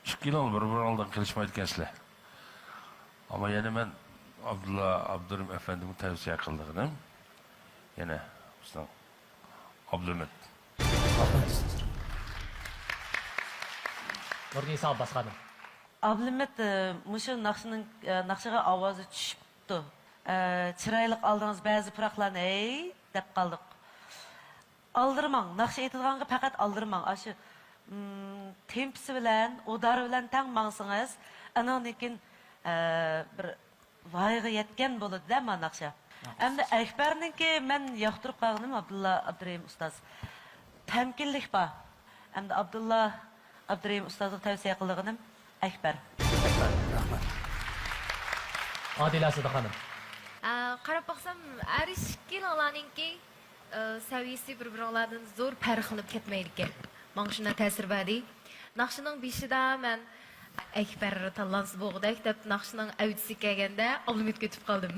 ئىككىلىڭلار بىر-بىرىڭلاردىن قېلىشمايدىكەنسىلەر. ئەمما يەنە مەن ئابدۇللا ئابدۇرېھىم ئەپەندىمگە تەۋسىيە قىلىدىغىنىم، يەنە بىزنىڭ ئابلىمىت. نۇرنىسا ئابباس خانىم. ئابلىمىت، ئى، مۇشۇ ناخشىنىڭ، ئى، ناخشىغا ئاۋازى چۈشۈپتۇ. ئى، چىرايلىق ئالدىڭىز بەزى پۇراقلارنى، ھەي، دەپ قالدۇق. ئالدىرىماڭ، ناخشا ئېيتىدىغانغا پەقەت ئالدىرىماڭ. ئاشۇ، ئىم، تېمپىسى بىلەن، ئۇدارى بىلەن تەڭ ماڭسىڭىز، ئانىڭدىن كېيىن، ئە، بىر ۋايىغا يەتكەن بولىدۇ-دە، مانا ناخشا. ئەمدى ئەكبەرنىڭكى مەن ياقتۇرۇپ قالغىنىم، ئابدۇللا ئابدۇرېھىم ئۇستاز. تەمكىنلىك بار. ئەمدى ئابدۇللا ئابدۇرېھىم ئۇستازغا تەۋسىيە قىلىدىغىنىم ئەكبەر. رەھمەت. ئادىلە سىدىق خانىم. ئە، قاراپ باقسام، ھەر ئىككىلىڭلارنىڭكى ئى، سەۋىيىسى بىر-بىرىڭلاردىن زور پەرقلىنىپ كەتمەيدىكەن. ماڭا شۇنداق تەسىر بەردى. ناخشىنىڭ بېشىدا مەن ئەكبەر تاللانسا بولغۇدەك دەپ، ناخشىنىڭ ئەۋجىسىگە كەلگەندە ئابلىمىتكە ئۆتۈپ قالدىم.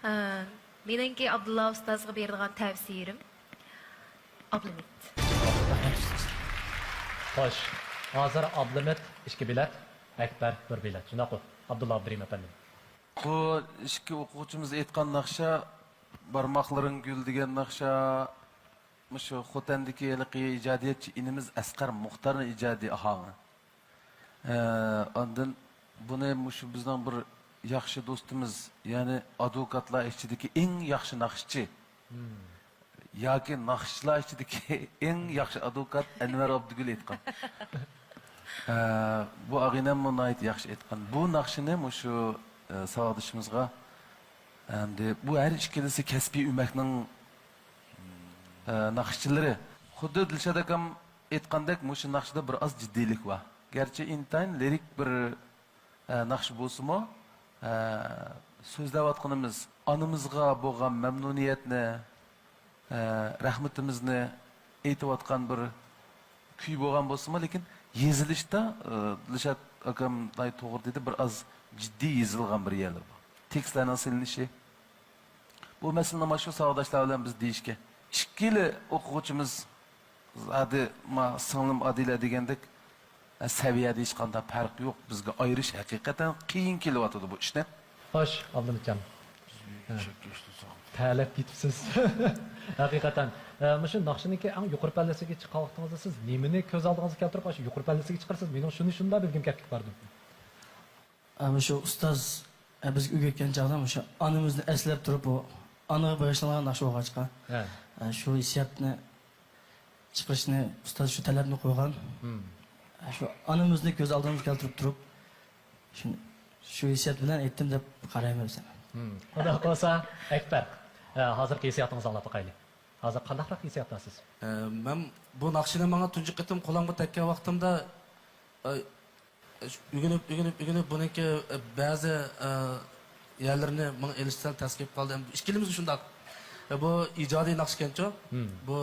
ئى، مېنىڭكى ئابدۇللا ئۇستازغا بېرىدىغان تەۋسىيەم ئابلىمىت. خوش، ھازىر ئابلىمىت ئىككى بېلەت، ئەكبەر بىر بېلەت. شۇنداققۇ، ئابدۇللا ئابدۇرېھىم ئەپەندىم؟ بۇ ئىككى ئوقۇغۇچىمىز ئېيتقان ناخشا، بارماقلىرىڭ گۈل دېگەن ناخشا، مۇشۇ خوتەندىكى ھېلىقى ئىجادىيەتچى ئىنىمىز ئەسقەر مۇختارنىڭ ئىجادىي ئاھاڭى. ئە، ئاندىن بۇنى مۇشۇ بىزنىڭ بىر ياخشى دوستىمىز، يەنى ئادۋوكاتلار ئىچىدىكى ئەڭ ياخشى ناخشىچى، ياكى ناخشىچىلار ئىچىدىكى ئەڭ ياخشى ئادۋوكات ئەنۋەر ئابدۇگۈل ئېيتقان. ئە، بۇ ئاغىنەممۇ ناھايىتى ياخشى ئېيتقان. بۇ ناخشىنى مۇشۇ، ئە، ساۋاقدىشىمىزغا، ئەمدى بۇ ھەر ئىككىلىسى كەسپىي ئۆمەكنىڭ، ئە، ناخشىچىلىرى. خۇددى دىلشات ئاكام ئېيتقاندەك، مۇشۇ ناخشىدا بىر ئاز جىددىيلىك بار. گەرچە ئىنتايىن لىرىك بىر ئە، ناخشا بولسىمۇ، ئە، سۆزلەۋاتقىنىمىز ئانىمىزغا بولغان مەمنۇنىيەتنى، ئە، رەھمىتىمىزنى ئېيتىۋاتقان بىر كۈي بولغان بولسىمۇ، لېكىن يېزىلىشتا، ئە، دىلشات ئاكام ناھايىتى توغرا دېدى، بىر ئاز جىددىي يېزىلغان بىر يەرلەر بار. تېكىستلەرنىڭ سېلىنىشى. بۇ مەسىلىنى مانا شۇ ساۋاقداشلار بىلەن بىز دېيىشكەن. ئىككىلا ئوقۇغۇچىمىز، زادى ما سىڭلىم ئادىلە دېگەندەك، سەۋىيەدە ھېچقانداق پەرق يوق. بىزگە ئايرىش ھەقىقەتەن قىيىن كېلىۋاتىدۇ بۇ ئىشنى. خوش، ئابلىمىتجان. تەلەپ كېتىپسىز. ھەقىقەتەن. ئە، مۇشۇ ناخشىنىڭكى ئەڭ يۇقىرى پەللىسىگە چىققان ۋاقتىڭىزدا سىز نېمىنى كۆز ئالدىڭىزغا كەلتۈرۈپ، ئاشۇ يۇقىرى پەللىسىگە چىقىرىسىز؟ مېنىڭ شۇنى شۇنداق بىلگۈم كەپ بارىدۇ. ئە، مۇشۇ ئۇستاز، ئە، بىزگە ئۆگەتكەن چاغدا مۇشۇ ئانىمىزنى ئەسلەپ تۇرۇپ، بۇ ئانىغا بېغىشلانغان ناخشا بولغاچقا، ھە. ئە، شۇ ھېسسىياتنى چىقىرىشنى ئۇستاز شۇ تەلەپنى قويغان. مم. ئە، شۇ ئانىمىزنى كۆز ئالدىمىزغا كەلتۈرۈپ تۇرۇپ، شۇ، شۇ ھېسسىيات بىلەن ئېيتتىم دەپ قارايمەن مەن. مم. خۇدا قوسا، ئەكبەر، ئە، ھازىرقى ھېسسىياتىڭىزنى ئاڭلاپ باقايلى. ھازىر قانداقراق ھېسسىياتتا سىز؟ ئە، مەن بۇ ناخشىنى ماڭا تۇنجى قېتىم قولۇمغا تەگكەن ۋاقتىمدا، ئە، ئۆگىنىپ، ئۆگىنىپ، ئۆگىنىپ، بۇنىڭكى، ئە، بەزى، ئە، يەرلىرىنى ماڭا ئېلىشتا سەل تەس كېلىپ قالدى. ئىككىلىمىزگە شۇنداق. ئە، بۇ ئىجادىي ناخشىكەنچۇ؟ مم. بۇ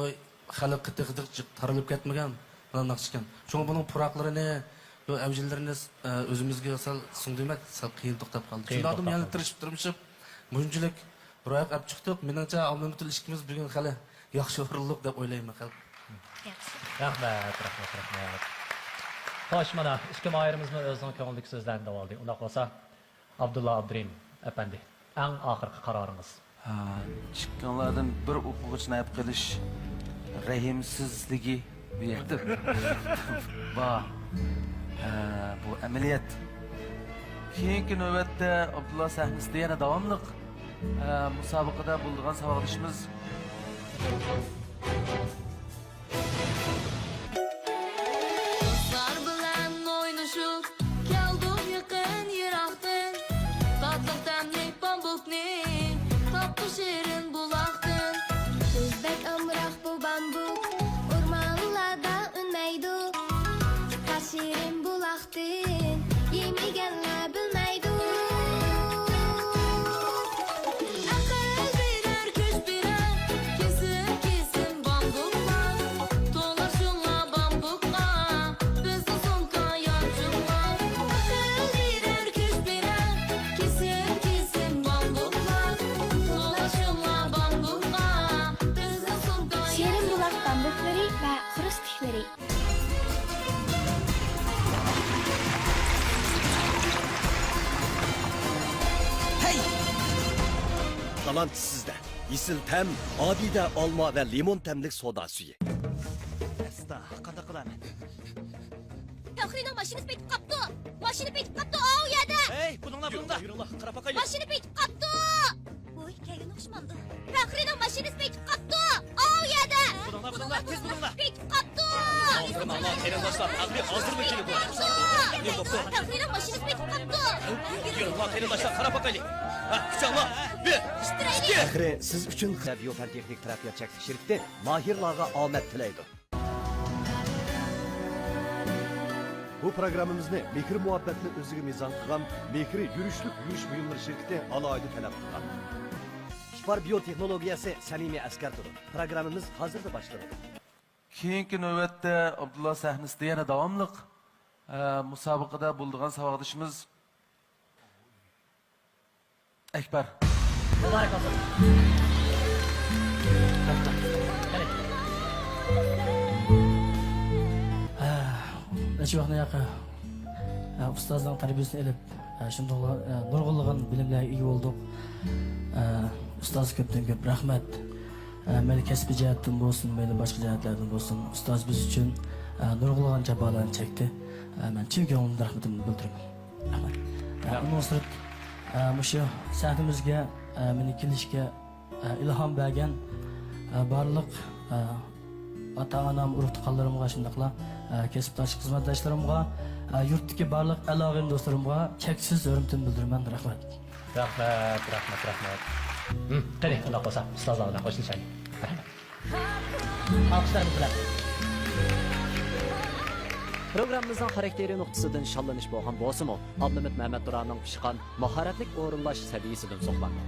خەلققە تېخىچە تارىلىپ كەتمىگەن بۇ ناخشىكەن. شۇڭا بۇنىڭ پۇراقلىرىنى، بۇ ئەۋجىلىرىنى، ئە، ئۆزىمىزگە سەل سىڭدۈرمەك سەل قىيىن توختاپ قالدى. قىيىن شۇنداقتىمۇ توختاپ يەنە قالدى. تىرىشىپ، تىرمىشىپ، مۇنچىلىك روياپقا ئەپ چىقتۇق. مېنىڭچە، ئابلىمىتۇل ئىككىمىز بۈگۈن خېلى ياخشى ئورۇنلۇق دەپ ئويلايمەن خەلق. ياخشى. رەھمەت، رەھمەت، رەھمەت. خوش، مانا ئىككى ماھىرىمىزمۇ ئۆزىنىڭ كۆڭلىدىكى سۆزلەرنى دەۋالدى. ئۇنداق بولسا، ئابدۇللا ئابدۇرېھىم ئەپەندى، ئەڭ ئاخىرقى قارارىڭىز؟ ھا، ئىككىڭلاردىن بىر ئوقۇغۇچىنى ئەپ قېلىش رەھىمسىزلىكى بۇ يەردە بار. ھە، بۇ ئەمەلىيەت. كېيىنكى نۆۋەتتە ئابدۇللا سەھنىسىدە يەنە داۋاملىق، ھە، مۇسابىقىدە بولىدىغان ساۋاقدىشىمىز. دوستلار بىلەن ئوينىشىپ كەلدۇق يېقىن يىراقتىن، تاتلىق تەملىك بامبۇكنى تاپتۇق شېرىن بۇلاقتىن. بىز بەك ئامراق بۇ بامبۇك، ئورمانلاردا ئۈنمەيدۇ، قاش شېرىن بۇلاق. يېمىگەنلەر بىلمەيدۇ. ئەقىل بېرەر، كۈچ بېرەر، كېسىم كېسىم بامبۇكلار. تولا شۇڭا بامبۇكقا، بىزنىڭ سومكا يانچۇقلار. ئەقىل بېرەر، كۈچ بېرەر، كېسىم كېسىم بامبۇكلار. تولا شۇڭا بامبۇكقا، بىزنىڭ سومكا شېرىن بۇلاق بامبۇكلىرى ۋە خۇرۇس تىكلىرى. ھەي! تالانت سىزدە. يېشىل تەم، ئابىدە ئالما ۋە لىمون تەملىك سودا سۈيى. ئەستا، قانداق قىلارمەن؟ پەخرىنىڭ ماشىنىسى پېتىپ قاپتۇ! ماشىنا پېتىپ قاپتۇ، ئاۋۇ يەردە! ھەي، بۇنىڭلار، بۇنىڭلار! يۈرۈڭلار، قاراپ باقايلى. ماشىنا پېتىپ قاپتۇ! ۋوي، كەلگەن ئوخشىمامدۇ؟ پەخرىنىڭ ماشىنىسى پېتىپ قاپتۇ! ئاۋۇ يەردە! بۇنىڭلار، بۇنىڭلار، تېز بۇنىڭلار! پېتىپ قاپتۇ! ھازىرمۇ، قېرىنداشلار، پەخرى ھازىرمۇ كېلىدۇ. پېتىپ قاپتۇ! پەخرىنىڭ ماشىنىسى پېتىپ قاپتۇ! يۈرۈڭلار، قېرىنداشلار، قاراپ باقايلى. ھە، كۈچەڭلار، بىر، ئىككى. پەخرى سىز ئۈچۈن بىيو پەن تېخنىك تەرەققىيات چەكلىك شىركىتى ماھىرلارغا ئامەت تىلەيدۇ. بۇ پروگراممىمىزنى مېھىر مۇھەببەتنى ئۆزىگە مىزان قىلغان مېھرى يۈرۈشلۈك يۈرۈش بۇيۇملىرى شىركىتى ئالاھىدە تەلەپ قىلغان. ئىپار بىيو تېخنولوگىيەسى سەمىمىي ئەسكەرتىدۇ. پروگراممىمىز ھازىرلا باشلىنىدۇ. كېيىنكى نۆۋەتتە ئابدۇللا سەھنىسىدە يەنە داۋاملىق، ئە، مۇسابىقىدە بولىدىغان ساۋاقدىشىمىز ئەكبەر. مۇبارەك بولسۇن. قېنى. ھە، نەچچە ۋاقىتنى ياقى، ھە، ئۇستازنىڭ تەربىيىسىنى ئېلىپ، ھە، شۇنداقلا، ھە، نۇرغۇنلىغان بىلىملەرگە ئىگە بولدۇق. ھە، ئۇستازغا كۆپتىن كۆپ رەھمەت. ھە، مەيلى كەسپىي جەھەتتىن بولسۇن، مەيلى باشقا جەھەتلەردىن بولسۇن، ئۇستاز بىز ئۈچۈن، ھە، نۇرغۇنلىغان جاپالارنى چەكتى. ھە، مەن چىن كۆڭلۈمدىن رەھمىتىمنى بىلدۈرىمەن. رەھمەت. ئە، ئۇنىڭ سىرت، ئە، مۇشۇ سەھنىمىزگە، ئە، مېنى كېلىشكە، ئە، ئىلھام بەرگەن، ئە، بارلىق، ئە، ئاتا-ئانام، ئۇرۇق-تۇغقانلىرىمغا، شۇنداقلا، ئە، كەسىپداش خىزمەتداشلىرىمغا، ئە، يۇرتتىكى بارلىق ئەل-ئاغىنە دوستلىرىمغا چەكسىز ھۆرمىتىمنى بىلدۈرىمەن. رەھمەت. رەھمەت، رەھمەت، رەھمەت. ھىم، قېنى، ئۇنداق بولسا، ئۇستازلار بىلەن خوشلىشايلى. رەھمەت. ئالقىشلارىمىز بىلەن. پروگراممىمىزنىڭ خاراكتېرى نۇقتىسىدىن شاللىنىش بولغان بولسىمۇ، ئابلىمىت مەمەتتۇرانىڭ پىشقان ماھارەتلىك ئورۇنلاش سەۋىيىسىدىن زوقلاندۇق.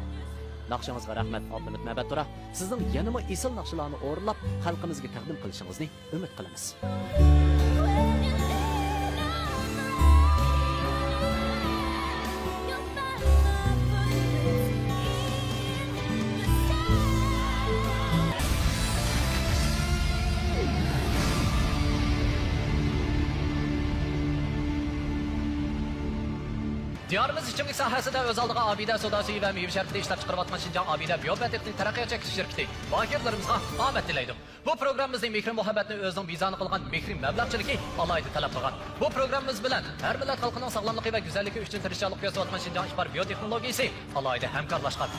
ناخشىڭىزغا رەھمەت، ئابلىمىت مەمەتتۇرا. سىزنىڭ يەنىمۇ ئېسىل ناخشىلارنى ئورۇنلاپ، خەلقىمىزگە تەقدىم قىلىشىڭىزنى ئۈمىد قىلىمىز. دىيارىمىز ئىچىملىك ساھەسىدە ئۆز ئالدىغا ئابىدە سوداسى ۋە مېۋە شەربىتى ئىشلەپچىقىرىۋاتقان شىنجاڭ ئابىدە بىيو بىيوتېخنىك تەرەققىيات چەكلىك شىركىتى ماھىرلىرىمىزغا ئامەت تىلەيدۇ. بۇ پروگراممىمىزنى مېھرى-مۇھەببەتنى ئۆزىنىڭ بىزانە قىلغان مېھرى مەبلەغچىلىكى ئالاھىدە تەلەپ قىلغان. بۇ پروگراممىمىز بىلەن ھەر مىللەت خەلقىنىڭ ساغلاملىقى ۋە گۈزەللىكى ئۈچۈن تىرىشچانلىق كۆرسىتىۋاتقان شىنجاڭ ئىپار بىيوتېخنولوگىيىسى ئالاھىدە ھەمكارلاشقان.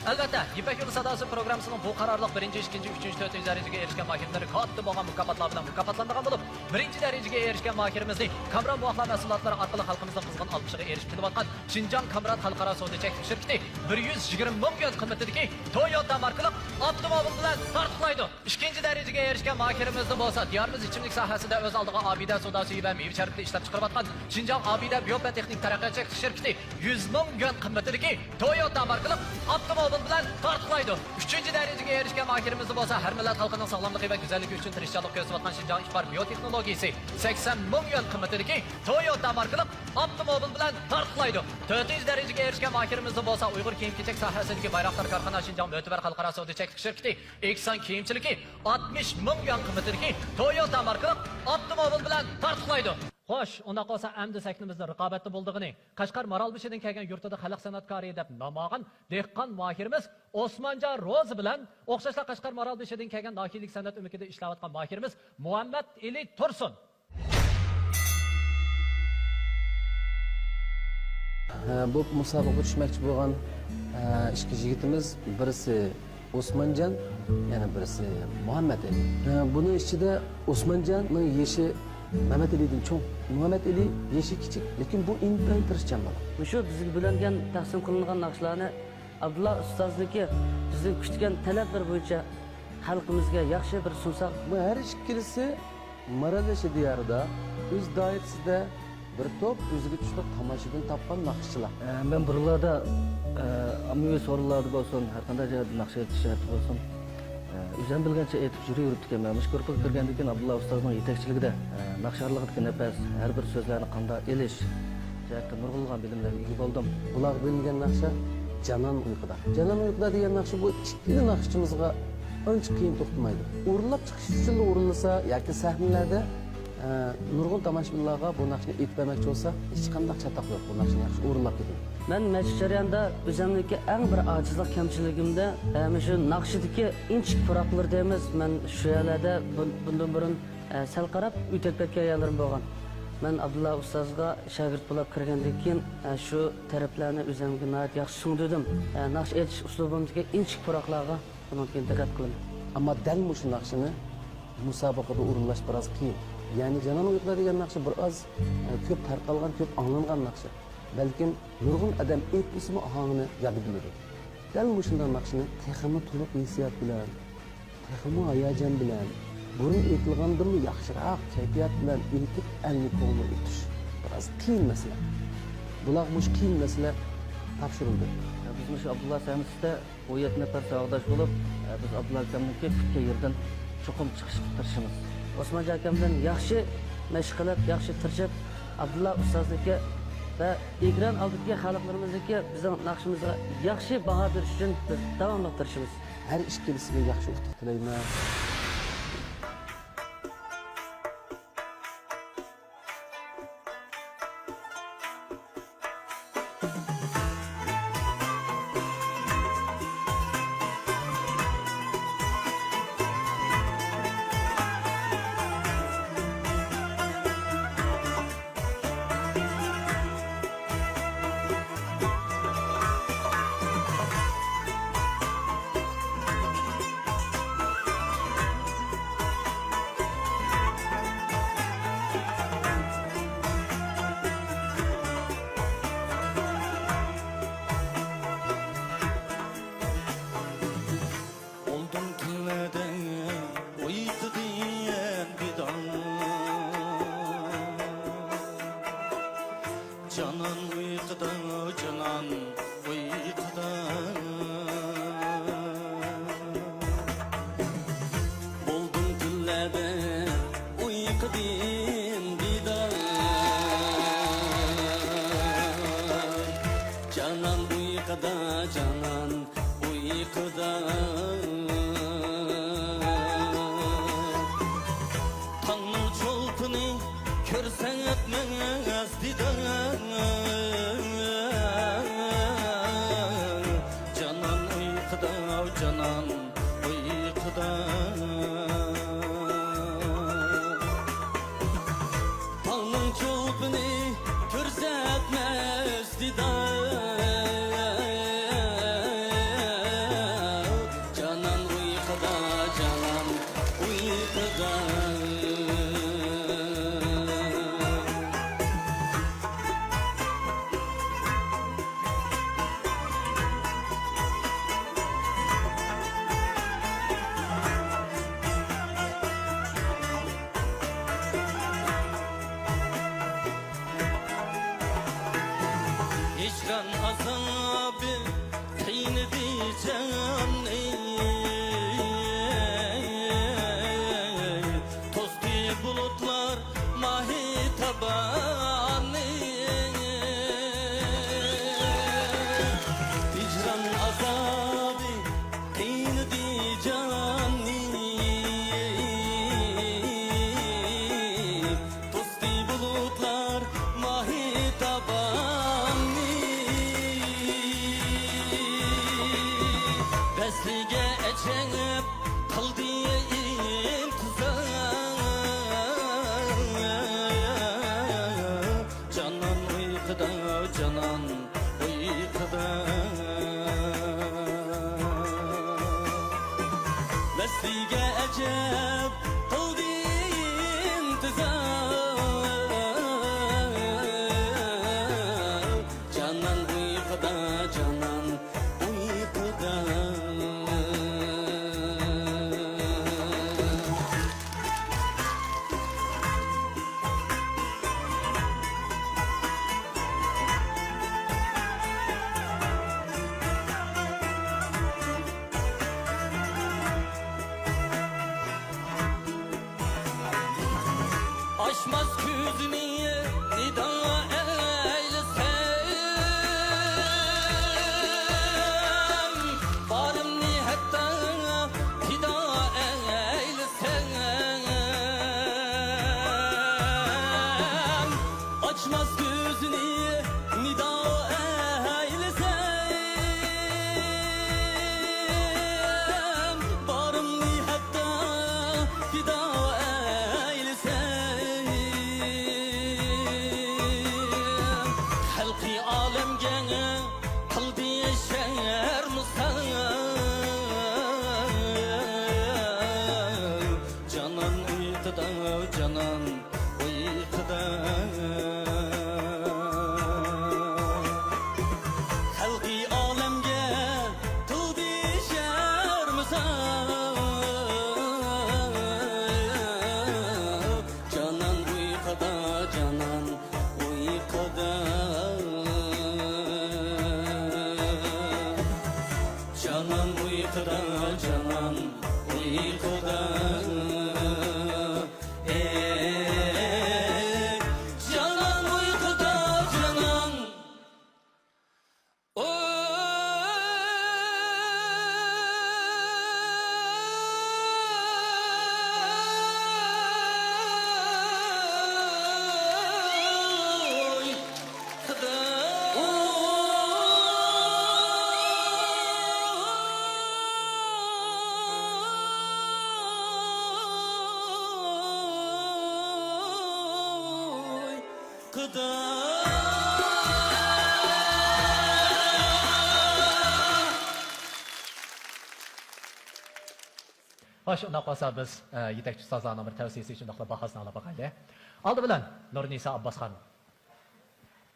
ئەلۋەتتە، يىپەك يولى ساداسى پروگراممىسىنىڭ بۇ قارارلىق بىرىنچى، ئىككىنچى، ئۈچىنچى، تۆتىنچى دەرىجىگە ئېرىشكەن ماھىرلىرى كاتتا بولغان مۇكاپاتلار بىلەن مۇكاپاتلانىدىغان بولۇپ، بىرىنچى دەرىجىگە ئېرىشكەن ماھىرىمىزنى كامران بوۋاقلار مەھسۇلاتلىرى ئارقىلىق خەلقىمىزنىڭ قىزغىن ئالقىشىغا ئېرىشىپ كېلىۋاتقان شىنجاڭ كامرات خەلقئارا سودا چەكلىك شىركىتى بىر يۈز يىگىرمە مىڭ يۈەن قىممىتىدىكى تويوتا ماركىلىق ئاپتوموبىل بىلەن تارتۇقلايدۇ. ئىككىنچى دەرىجىگە ئېرىشكەن ماھىرىمىزنى بولسا دىيارىمىز ئىچىملىك ساھەسىدە ئۆز ئالدىغا ئابىدە سودا سۈيى ۋە مېۋە شەربىتى ئىشلەپچىقىرىۋاتقان شىنجاڭ ئابىدە بىيو بىيوتېخنىك تەرەققىيات چەكلىك شىركىتى يۈز مىڭ يۈەن قىممىتىدىكى تويوتا ماركىلىق ئاپتوموبىل بىلەن تارتۇقلايدۇ. ئۈچىنچى دەرىجىگە ئېرىشكەن ماھىرىمىزنى بولسا ھەر مىللەت خەلقىنىڭ ساغلاملىقى ۋە گۈزەللىكى ئۈچۈن تىرىشچانلىق كۆرسىتىۋاتقان شىنجاڭ ئىپار بىيوتېخنولوگىيىسى سەكسەن مىڭ يۈەن قىممىتىدىكى تويوتا ماركىلىق ئاپتوموبىل بىلەن تارتۇقلايدۇ. تۆتىنچى دەرىجىگە ئېرىشكەن ماھىرىمىزنى بولسا ئۇيغۇر كىيىم-كېچەك ساھەسىدىكى بايراقدار كارخانا شىنجاڭ مۆتىبەر خەلقئارا سودا چەكلىك شىركىتى ئېكسان كىيىمچىلىكى ئاتمىش مىڭ يۈەن قىممىتىدىكى تويوتا ماركىلىق ئاپتوموبىل بىلەن تارتۇقلايدۇ. خوش، ئۇنداق بولسا ئەمدى سەھنىمىزدە رىقابەتتە بولىدىغىنى، قەشقەر مارالبېشىدىن كەلگەن يۇرتىدا خەلق سەنئەتكارى دەپ نام ئالغان دېھقان ماھىرىمىز ئوسمانجان روزى بىلەن ئوخشاشلا قەشقەر مارالبېشىدىن كەلگەن ناھىيەلىك سەنئەت ئۆمىكىدە ئىشلەۋاتقان ماھىرىمىز مۇھەممەت ئېلى تۇرسۇن. ھە، بۇ مۇسابىقىگە چۈشمەكچى بولغان، ھە، ئىككى يىگىتىمىز، بىرسى ئوسمانجان، يەنە بىرسى مۇھەممەت ئېلى. ھە، بۇنىڭ ئىچىدە ئوسمانجاننىڭ يېشى مەمەت ئېلىدىن چوڭ. مۇھەممەت ئېلى يېشى كىچىك، لېكىن بۇ ئىنتايىن تىرىشچان بالا. مۇشۇ بىزگە بۆلۈنگەن تەقسىم قىلىنغان ناخشىلارنى ئابدۇللا ئۇستازنىڭكى بىزنىڭ كۈتكەن تەلەپلىرى بويىچە خەلقىمىزگە ياخشى بىر سۇنساق. بۇ ھەر ئىككىلىسى مارالبېشى دىيارىدا ئۆز دائىرىسىدە بىر توپ ئۆزىگە تۇشلۇق تاماشىبىن تاپقان ناخشىچىلار. ئە، مەن بۇرۇنلاردا، ئە، ئاممىۋى سورۇنلاردا بولسۇن، ھەر قانداق جايدا ناخشا ئېيتىش جەھەتتە بولسۇن، ئە، ئۆزۈم بىلگەنچە ئېيتىپ يۈرۈۋېرىپتىكەنمەن. مۇشۇ گۇرۇپپىغا كىرگەندىن كېيىن ئابدۇللا ئۇستازنىڭ يېتەكچىلىكىدە، ئە، ناخشا ئارىلىقىدىكى نەپەس، ھەر بىر سۆزلەرنى قانداق ئېلىش جەھەتتە نۇرغۇنلىغان بىلىملەرگە ئىگە بولدۇم. بۇلارغا بۆلۈنگەن ناخشا جانان ئۇيقۇدا. جانان ئۇيقۇدا دېگەن ناخشا بۇ ئىككىلا ناخشىچىمىزغا ئانچە قىيىن توختىمايدۇ. ئورۇنلاپ چىقىش ئۈچۈنلا ئورۇنلىسا ياكى سەھنىلەردە، ئە، نۇرغۇن تاماشىبىنلارغا بۇ ناخشىنى ئېيتىپ بەرمەكچى بولسا، ھېچقانداق چاتاق يوق، بۇ ناخشىنى ياخشى ئورۇنلاپ كېتىدۇ. مەن مەشىق جەريانىدا ئۆزۈمنىڭكى ئەڭ بىر ئاجىزلىق كەمچىلىكىمدە، ئە، مۇشۇ ناخشىدىكى ئىنچىكە پۇراقلىرى دەيمىز، مەن شۇ يەرلەردە بۇ-، بۇندىن بۇرۇن، ئە، سەل قاراپ ئۆتۈپ كەتكەن يەرلىرىم بولغان. مەن ئابدۇللا ئۇستازغا شاگىرت بولۇپ كىرگەندىن كېيىن، ئە، شۇ تەرەپلەرنى ئۆزۈمگە ناھايىتى ياخشى سىڭدۈردۈم. ئە، ناخشا ئېيتىش ئۇسلۇبۇمدىكى ئىنچىكە پۇراقلارغا بۇنىڭدىن كېيىن دىققەت قىلىمەن. ئەمما دەل مۇشۇ ناخشىنى مۇسابىقىدە ئورۇنلاش بىراز قىيىن. يەنى جانان ئۇيقۇدا دېگەن ناخشا بىر ئاز، ئە، كۆپ تارقالغان، كۆپ ئاڭلانغان ناخشا. بەلكىم نۇرغۇن ئادەم ئېيتمىسىمۇ ئاھاڭىنى ياد بىلىدۇ. دەل مۇشۇنداق ناخشىنى تېخىمۇ تولۇق ھېسسىيات بىلەن، تېخىمۇ ھاياجان بىلەن، بۇرۇن ئېيتىلغاندىنمۇ ياخشىراق كەيپىيات بىلەن ئېيتىپ، ئەلنى كۆڭلىگە ئۇتۇش بىراز قىيىن مەسىلە. بۇلارغا مۇشۇ قىيىن مەسىلە تاپشۇرۇلدى. بىز مۇشۇ ئابدۇللا سەھنىسىدە ئون يەتتە نەپەر ساۋاقداش بولۇپ، بىز ئابدۇللا ئاكامنىڭكى كۈتكەن يېرىدىن چوقۇم چىقىشقا تىرىشىمىز. ئوسمانجان ئاكامدىن ياخشى مەشىق قىلىپ، ياخشى تىرىشىپ، ئابدۇللا ئۇستازنىڭكى ۋە ئېكران ئالدىدىكى خەلقلىرىمىزنىڭكى بىزنىڭ ناخشىمىزغا ياخشى باھا بېرىش ئۈچۈن بىز داۋاملىق تىرىشىمىز. ھەر ئىككىلىسىگە ياخشى ئۇتۇق تىلەيمەن. ئۇيقۇدا. تاڭنىڭ چولپىنى كۆرسەتمەس دىدار. جانان ئۇيقۇدا، جانان ئۇيقۇدا. ھىجران ئازابى قىينىدى جاننى، توستى بۇلۇتلار ماھىتاباننى. ھىجران ئازابى قىينىدى جاننى، توستى بۇلۇتلار ماھىتاباننى. ۋەسلىگە ئەجەب قىلدى ئىنتىزار. جانان ئۇيقۇدا، جانان ئۇيقۇدا. ۋەسلىگە ئەجەب قىلدى ئىنتىزار. جانان ئۇيقۇدا، جانان ئۇيقۇدا. ئاچماس كۆزىنى نىدا ئەيلىسەم، بارىمنى ھەتتا پىدا ئەيلىسەم. ئاچماس كۆزىنى نىدا ئەيلىسەم، بارىمنى ھەتتا پىدا ئەيلىسەم. خەلقى ئالەمگە قىلدى شەرمسار. جانان ئۇيقۇدا، جانان ئۇيقۇدا. خەلقى ئالەمگە قىلدى شەرمسار. جانان ئۇيقۇدا، جانان ئۇيقۇدا. جانان ئۇيقۇدا، جانان ئۇيقۇدا. ئەي، جانان ئۇيقۇدا، جانان. ئوي، خۇدا. خوش، ئۇنداق بولسا بىز، ئە، يېتەكچى ئۇستازلارنىڭ بىر تەۋسىيىسى شۇنداقلا باھاسىنى ئاڭلاپ باقايلى. ئالدى بىلەن نۇرنىسا ئابباسخان.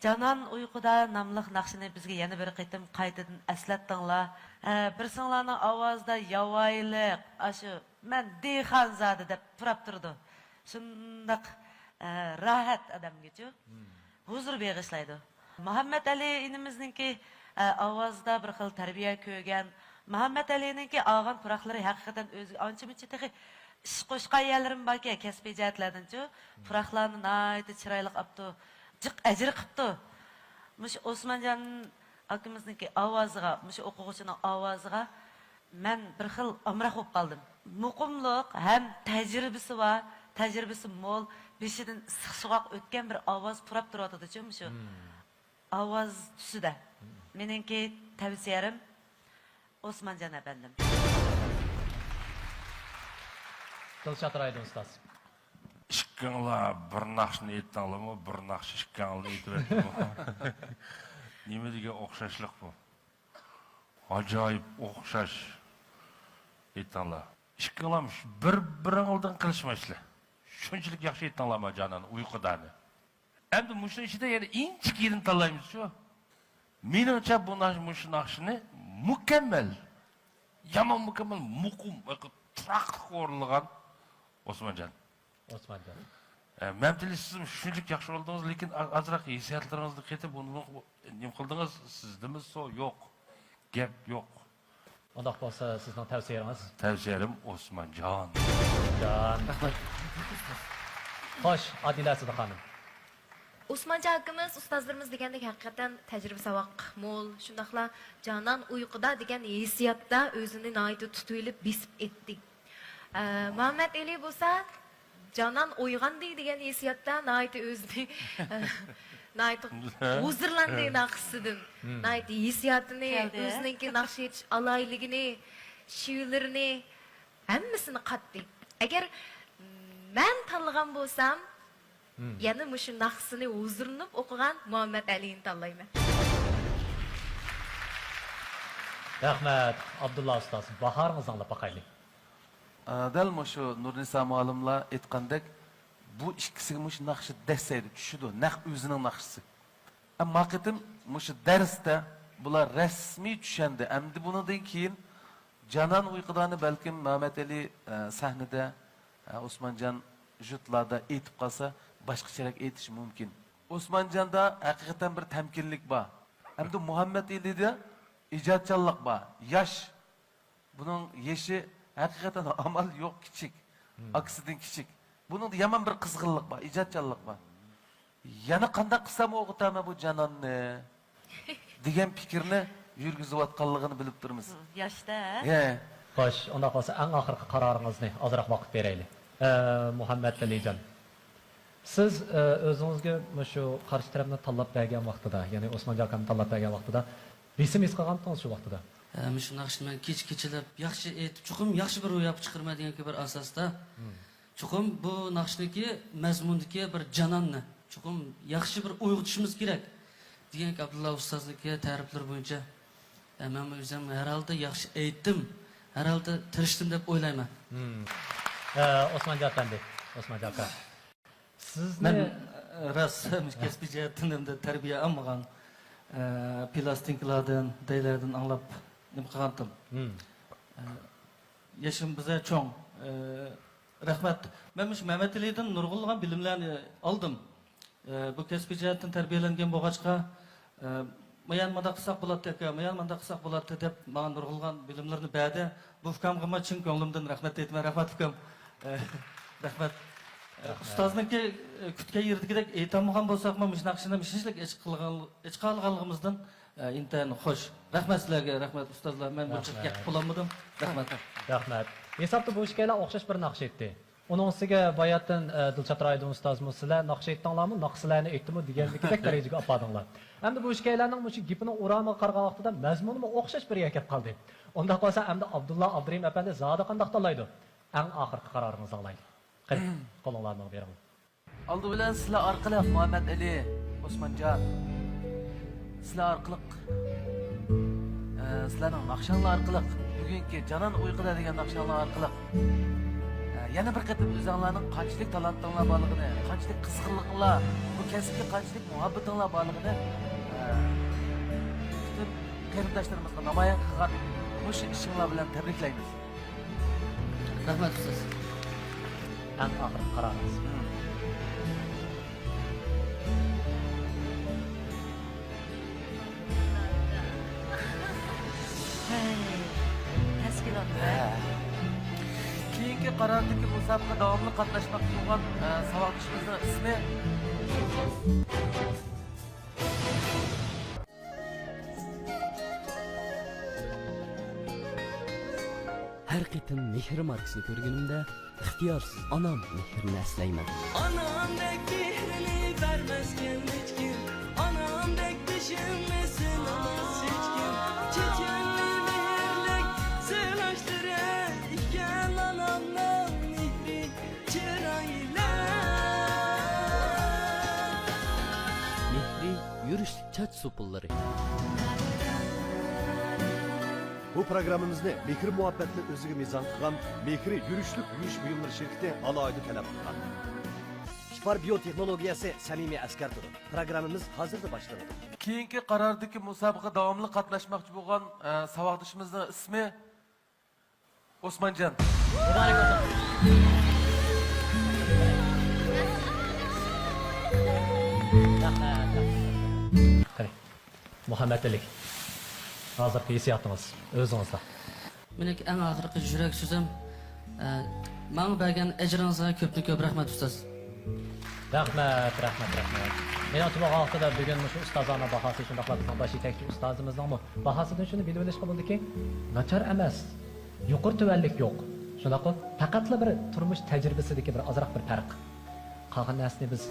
جانان ئۇيقۇدا ناملىق ناخشىنى بىزگە يەنە بىر قېتىم قايتىدىن ئەسلەتتىڭلار. ھە، بىرسىڭلارنىڭ ئاۋازىدا ياۋايىلىق، ئاشۇ «مەن دېھقانزادە» دەپ پۇراپ تۇرىدۇ. شۇنداق، ھە، راھەت ئادەمگىچۇ. ھۇزۇر بېغىشلايدۇ. مۇھەممەت ئەلى ئىنىمىزنىڭكى، ئە، ئاۋازىدا بىر خىل تەربىيە كۆرگەن. مۇھەممەت ئەلىنىڭكى ئالغان پۇراقلىرى ھەقىقەتەن ئۆزىگە ئانچە-مۇنچە تېخى ئىش قوشقان يەرلىرىمۇ باركەن، كەسپىي جەھەتلەردىنچۇ. پۇراقلارنى ناھايىتى چىرايلىق ئاپتۇ. جىق ئەجىر قىپتۇ. مۇشۇ ئوسمانجان ئاكىمىزنىڭكى ئاۋازىغا، مۇشۇ ئوقۇغۇچىنىڭ ئاۋازىغا مەن بىر خىل ئامراق بولۇپ قالدىم. مۇقىملىق ھەم تەجرىبىسى بار، تەجرىبىسى مول، بېشىدىن ئىسسىق سوغۇق ئۆتكەن بىر ئاۋاز پۇراپ تۇرۇۋاتىدۇچۇ مۇشۇ ئاۋاز تۈسىدە. مېنىڭكى تەۋسىيەم، ئوسمانجان ئەپەندىم. دىلشات رايدىن ئۇستاز. ئىككىڭلار بىر ناخشىنى ئېيتتىڭلارمۇ، بىر ناخشا ئىككىڭلارنى ئېيتىۋەتتىمۇ؟ نېمە دېگەن ئوخشاشلىق بۇ؟ ئاجايىپ ئوخشاش ئېيتتىڭلار. ئىككىڭلار بىر-بىرىڭلىدىن قېلىشمايسىلەر. شۇنچىلىك ياخشى ئېيتتىڭلارما جانان ئۇيقۇدانى. ئەمدى مۇشۇنىڭ ئىچىدە يەنە ئىنچىكە يېرىنى تاللايمىزچۇ؟ مېنىڭچە بۇ ناخشا، مۇشۇ ناخشىنى مۇكەممەل، يامان مۇكەممەل، مۇقىم، تۇراقلىق ئورۇنلىغان ئوسمانجان. ئوسمانجان. ئە، مەمتىلى، سىزمۇ شۇنچىلىك ياخشى ئورۇندىڭىز، لېكىن ئا-، ئازراق ھېسسىياتلىرىڭىزنى قېتىپ، بۇنى نېمە قىلدىڭىز؟ سىزدىمۇ سو يوق، گەپ يوق. ئۇنداق بولسا، سىزنىڭ تەۋسىيەڭىز؟ تەۋسىيەم ئوسمانجان. جان. رەھمەت. خوش، ئادىلە ئەسىدە خانىم. ئوسمانجان ئاكىمىز، ئۇستازلىرىمىز دېگەندەك ھەقىقەتەن تەجرىبە ساۋاق مول، شۇنداقلا جانان ئۇيقۇدا دېگەن ھېسسىياتتا ئۆزىنى ناھايىتى تۇتۇۋېلىپ بېسىپ ئېيتتى. ئە، مۇھەممەد ئەلى بولسا جانان ئويغاندى دېگەن ھېسسىياتتا ناھايىتى ئۆزىنى، ئە، ناھايىتى ھۇزۇرلاندى ناخشىسىدىن. ناھايىتى ھېسسىياتىنى، كەلدى. ئۆزىنىڭكى ناخشا ئېيتىش ئالاھىدىلىكىنى، شېئىرلىرىنى، ھەممىسىنى قاتتى. ئەگەر مەن تاللىغان بولسام، يەنە مۇشۇ ناخشىسىنى ھۇزۇرلىنىپ ئوقۇغان مۇھەممەد ئەلىنى تاللايمەن. رەھمەت، ئابدۇللا ئۇستاز، باھارىڭىزنى ئاڭلاپ باقايلى. ئە، دەل مۇشۇ نۇرنىسا مۇئەللىملار ئېيتقاندەك، بۇ ئىككىسىگە مۇشۇ ناخشا دەسسەيدۇ، چۈشىدۇ، نەق ئۆزىنىڭ ناخشىسى. ئەمما قېتىم مۇشۇ دەرستە بۇلار رەسمىي چۈشەندى. ئەمدى بۇنىڭدىن كېيىن جانان ئۇيقۇدانى بەلكىم مەمەتئېلى، ئە، سەھنىدە، ئە، ئوسمانجان ژۇتلاردا ئېيتىپ قالسا، باشقىچىراق ئېيتىشى مۇمكىن. ئوسمانجاندا ھەقىقەتەن بىر تەمكىنلىك بار. ئەمدى مۇھەممەتئېلىدە ئىجادچانلىق بار. ياش. بۇنىڭ يېشى ھەقىقەتەن ئامال يوق، كىچىك. ئاكىسىدىن كىچىك. بۇنىڭدا يامان بىر قىزغىنلىق بار، ئىجادچانلىق بار. يەنە قانداق قىلسام ئويغىتارمەن بۇ جاناننى دېگەن پىكىرنى يۈرگۈزۈۋاتقانلىقىنى بىلىپ تۇرىمىز. ياشتا، ھە؟ ھە. خوش، ئۇنداق بولسا ئەڭ ئاخىرقى قارارىڭىزنى ئازراق ۋاقىت بېرەيلى. ئە، مۇھەممەتئېلىجان. سىز، ئە، ئۆزىڭىزگە مۇشۇ قارشى تەرەپنى تاللاپ بەرگەن ۋاقتىدا، يەنى ئوسمانجان ئاكامنى تاللاپ بەرگەن ۋاقتىدا بېسىم ھېس قىلغانتىڭىز شۇ ۋاقتىدا؟ ھە، مۇشۇ ناخشىنى مەن كېچە-كېچىلەپ ياخشى ئېيتىپ، چوقۇم ياخشى بىر روياپقا چىقىرىمەن دېگەن بىر ئاساستا، چوقۇم بۇ ناخشىنىڭكى مەزمۇندىكى بىر جاناننى چوقۇم ياخشى بىر ئويغىتىشىمىز كېرەك دېگەن ئابدۇللا ئۇستازنىڭكى تەرىپلىرى بويىچە، ئە، مەنمۇ ئۆزۈم ھەر ھالدا ياخشى ئېيتتىم، ھەر ھالدا تىرىشتىم دەپ ئويلايمەن. ئە، ئوسمانجان ئەپەندى، ئوسمانجان ئاكا. سىزنى مەن، ئە، راست، كەسپىي جەھەتتىن ھەمدە تەربىيە ئالمىغان، ئە، پىلاستىنكىلاردىن، دەيلەردىن ئاڭلاپ نېمە قىلغانتىم. ئە، يېشىم بىزە چوڭ. ئە، رەھمەت. مەن مۇشۇ مەمەتئېلىدىن نۇرغۇنلىغان بىلىملەرنى ئالدىم. ئە، بۇ كەسپىي جەھەتتىن تەربىيەلەنگەن بولغاچقا، ئە، مايان مانداق قىلساق بولاتتى ئاكا، مايان مانداق قىلساق بولاتتى دەپ ماڭا نۇرغۇنلىغان بىلىملىرىنى بەردى. بۇ ئۇكامغىمۇ چىن كۆڭلۈمدىن رەھمەت ئېيتىمەن. رەھمەت ئۇكام. ئە، رەھمەت. ئە، ئۇستازنىڭكى، ئە، كۈتكەن يېرىدىكىدەك ئېيتالمىغان بولساقمۇ، مۇشۇ ناخشىنى شۇنچىلىك ئېچىقالىغانلىقىمىزدىن، ئە، ئىنتايىن خوش. رەھمەت سىلەرگە، رەھمەت ئۇستازلار. مەن بۇنچىلىك گەپ قىلالمىدىم. رەھمەت. رەھمەت. ھېسابتا بۇ ئىككىيلەن ئوخشاش بىر ناخشا ئېيتتى. ئۇنىڭ ئۈستىگە باياتىن، ئە، دىلشات رايدىن ئۇستازمۇ، سىلەر ناخشا ئېيتتىڭلارمۇ، ناخشا سىلەرنى ئېيتتىمۇ دېگەندىكىدەك دەرىجىگە ئاپاردىڭلار. ئەمدى بۇ ئىككىيلەننىڭ مۇشۇ گېپىنىڭ ئۇرامىغا قارىغان ۋاقتىدا مەزمۇنىمۇ ئوخشاش بىر يەرگە كەپ قالدى. ئۇنداق بولسا ئەمدى ئابدۇللا ئابدۇرېھىم ئەپەندى زادى قانداق تاللايدۇ؟ ئەڭ ئاخىرقى قارارىڭىزنى ئاڭلايلى. قېنى، قولۇڭلارنى بېرىڭلار. ئالدى بىلەن سىلەر ئارقىلىق مۇھەممەد ئەلى، ئوسمانجان، سىلەر ئارقىلىق، ئە، سىلەرنىڭ ناخشاڭلار ئارقىلىق، بۈگۈنكى جانان ئۇيقۇدا دېگەن ناخشاڭلار ئارقىلىق، ئە، يەنە بىر قېتىم ئۆزۈڭلارنىڭ قانچىلىك تالانتىڭلار بارلىقىنى، قانچىلىك قىزغىنلىقىڭلار، بۇ كەسىپكە قانچىلىك مۇھەببىتىڭلار بارلىقىنى، ئە، پۈتۈن قېرىنداشلىرىمىزغا نامايان قىلغان مۇشۇ ئىشىڭلار بىلەن تەبرىكلەيمىز. رەھمەت، ئۇستاز. ئەڭ ئاخىرقى قارارىڭىز. ھەي، تەشكىلات. ھە. كېيىنكى قارارىدىكى مۇسابىقە داۋاملىق قاتناشماقچى بولغان، ئە، ساۋاقدىشىمىزنىڭ ئىسمى. ھەر قېتىم مېھرى ماركىسىنى كۆرگىنىمدە، ئىختىيارسىز ئانام مېھرىنى ئەسلەيمەن. ئانامدەك مېھرىنى بەرمەسكەن ھېچكىم، ئانامدەك بېشىمنى سىنىماس ھېچكىم. چېچەننى مېھىرلىك سىلاشتۇرار ئىكەن ئانامنىڭ مېھرى. چاچ سوپۇنلىرى. بۇ پروگراممىمىزنى مېھىر-مۇھەببەتنى ئۆزىگە مىزان قىلغان مېھرى يۈرۈشلۈك يۇيۇش بۇيۇملىرى شىركىتى ئالاھىدە تەلەپ قىلغان. ئىپار بىيو تېخنولوگىيەسى سەمىمىي ئەسكەرتىدۇ. پروگراممىمىز ھازىرلا باشلىنىدۇ. كېيىنكى قارارىدىكى مۇسابىقە داۋاملىق قاتناشماقچى بولغان، ئە، ساۋاقدىشىمىزنىڭ ئىسمى ئوسمانجان. مۇبارەك بولسۇن. قېنى، مۇھەممەت ئەلى، ھازىرقى ھېسسىياتىڭىز ئۆزىڭىزدە. مېنىڭكى ئەڭ ئاخىرقى يۈرەك سۆزۈم، ئە، ماڭا بەرگەن ئەجرىڭىزگە كۆپتىن كۆپ رەھمەت، ئۇستاز. رەھمەت، رەھمەت، رەھمەت. مېنىڭچە، بۇ ھالقىدا بۈگۈن مۇشۇ ئۇستازلارنىڭ باھاسى، شۇنداقلا بىزنىڭ باش يېتەكچى ئۇستازىمىزنىڭمۇ باھاسىدىن شۇنى بىلىۋېلىشقا بولىدۇكى، ناچار ئەمەس، يۇقىرى تۆۋەنلىك يوق. شۇنداققۇ؟ پەقەتلا بىر تۇرمۇش تەجرىبىسىدىكى بىر ئازراق بىر پەرق. قالغان نەرسىنى بىز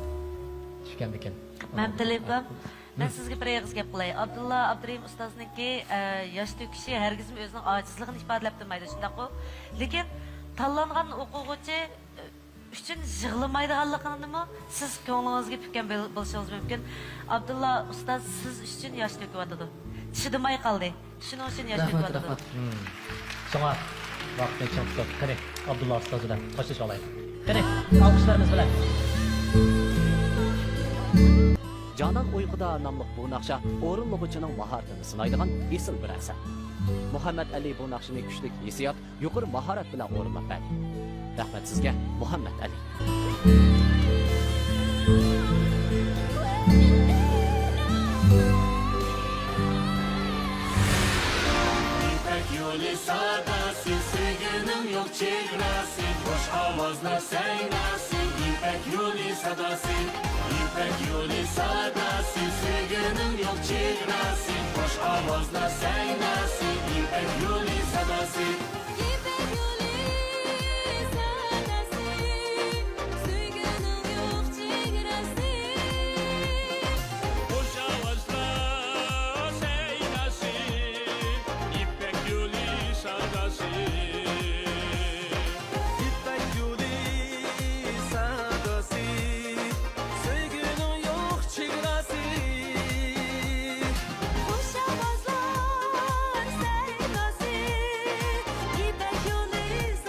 چۈشەنمىكىن. مەمتىلى ئاپام، مەن سىزگە بىر ئېغىز گەپ قىلاي. ئابدۇللا ئابدۇرېھىم ئۇستازنىڭكى، ئە، ياش تۆكۈشى ھەرگىزمۇ ئۆزىنىڭ ئاجىزلىقىنى ئىپادىلەپ تۇرمايدۇ، شۇنداققۇ؟ لېكىن تاللانغان ئوقۇغۇچى، ئە، ئۈچۈن يىغلىمايدىغانلىقىنىمۇ سىز كۆڭلىڭىزگە پۈككەن بىل-، بولۇشىڭىز مۇمكىن. ئابدۇللا ئۇستاز سىز ئۈچۈن ياش تۆكۈۋاتىدۇ. چىدىماي قالدى. شۇنىڭ ئۈچۈن ياش رەھمەت، تۆكۈۋاتىدۇ. رەھمەت. شۇڭا ۋاقىتنى چىڭ تۇتۇپ، قېنى، ئابدۇللا ئۇستاز بىلەن خوشلىشىۋالايلى. قېنى، ئالقىشلىرىمىز بىلەن. جانان ئۇيقۇدا ناملىق بۇ ناخشا ئورۇنلىغۇچىنىڭ ماھارىتىنى سىنايدىغان ئېسىل بىر ئەسەر. مۇھەممەت ئەلى بۇ ناخشىنى كۈچلۈك ھېسسىيات، يۇقىرى ماھارەت بىلەن ئورۇنلاپ بەردى. رەھمەت سىزگە، مۇھەممەت ئەلى. يىپەك يولى ساداسى، سۆيگۈنىڭ يوق چېگراسى، خوش ئاۋازلار سەيناسى، يىپەك يولى ساداسى، يىپەك يولى ساداسى، سۆيگۈنىڭ يوق چېگراسى، خوش ئاۋازلار سەيناسى، يىپەك يولى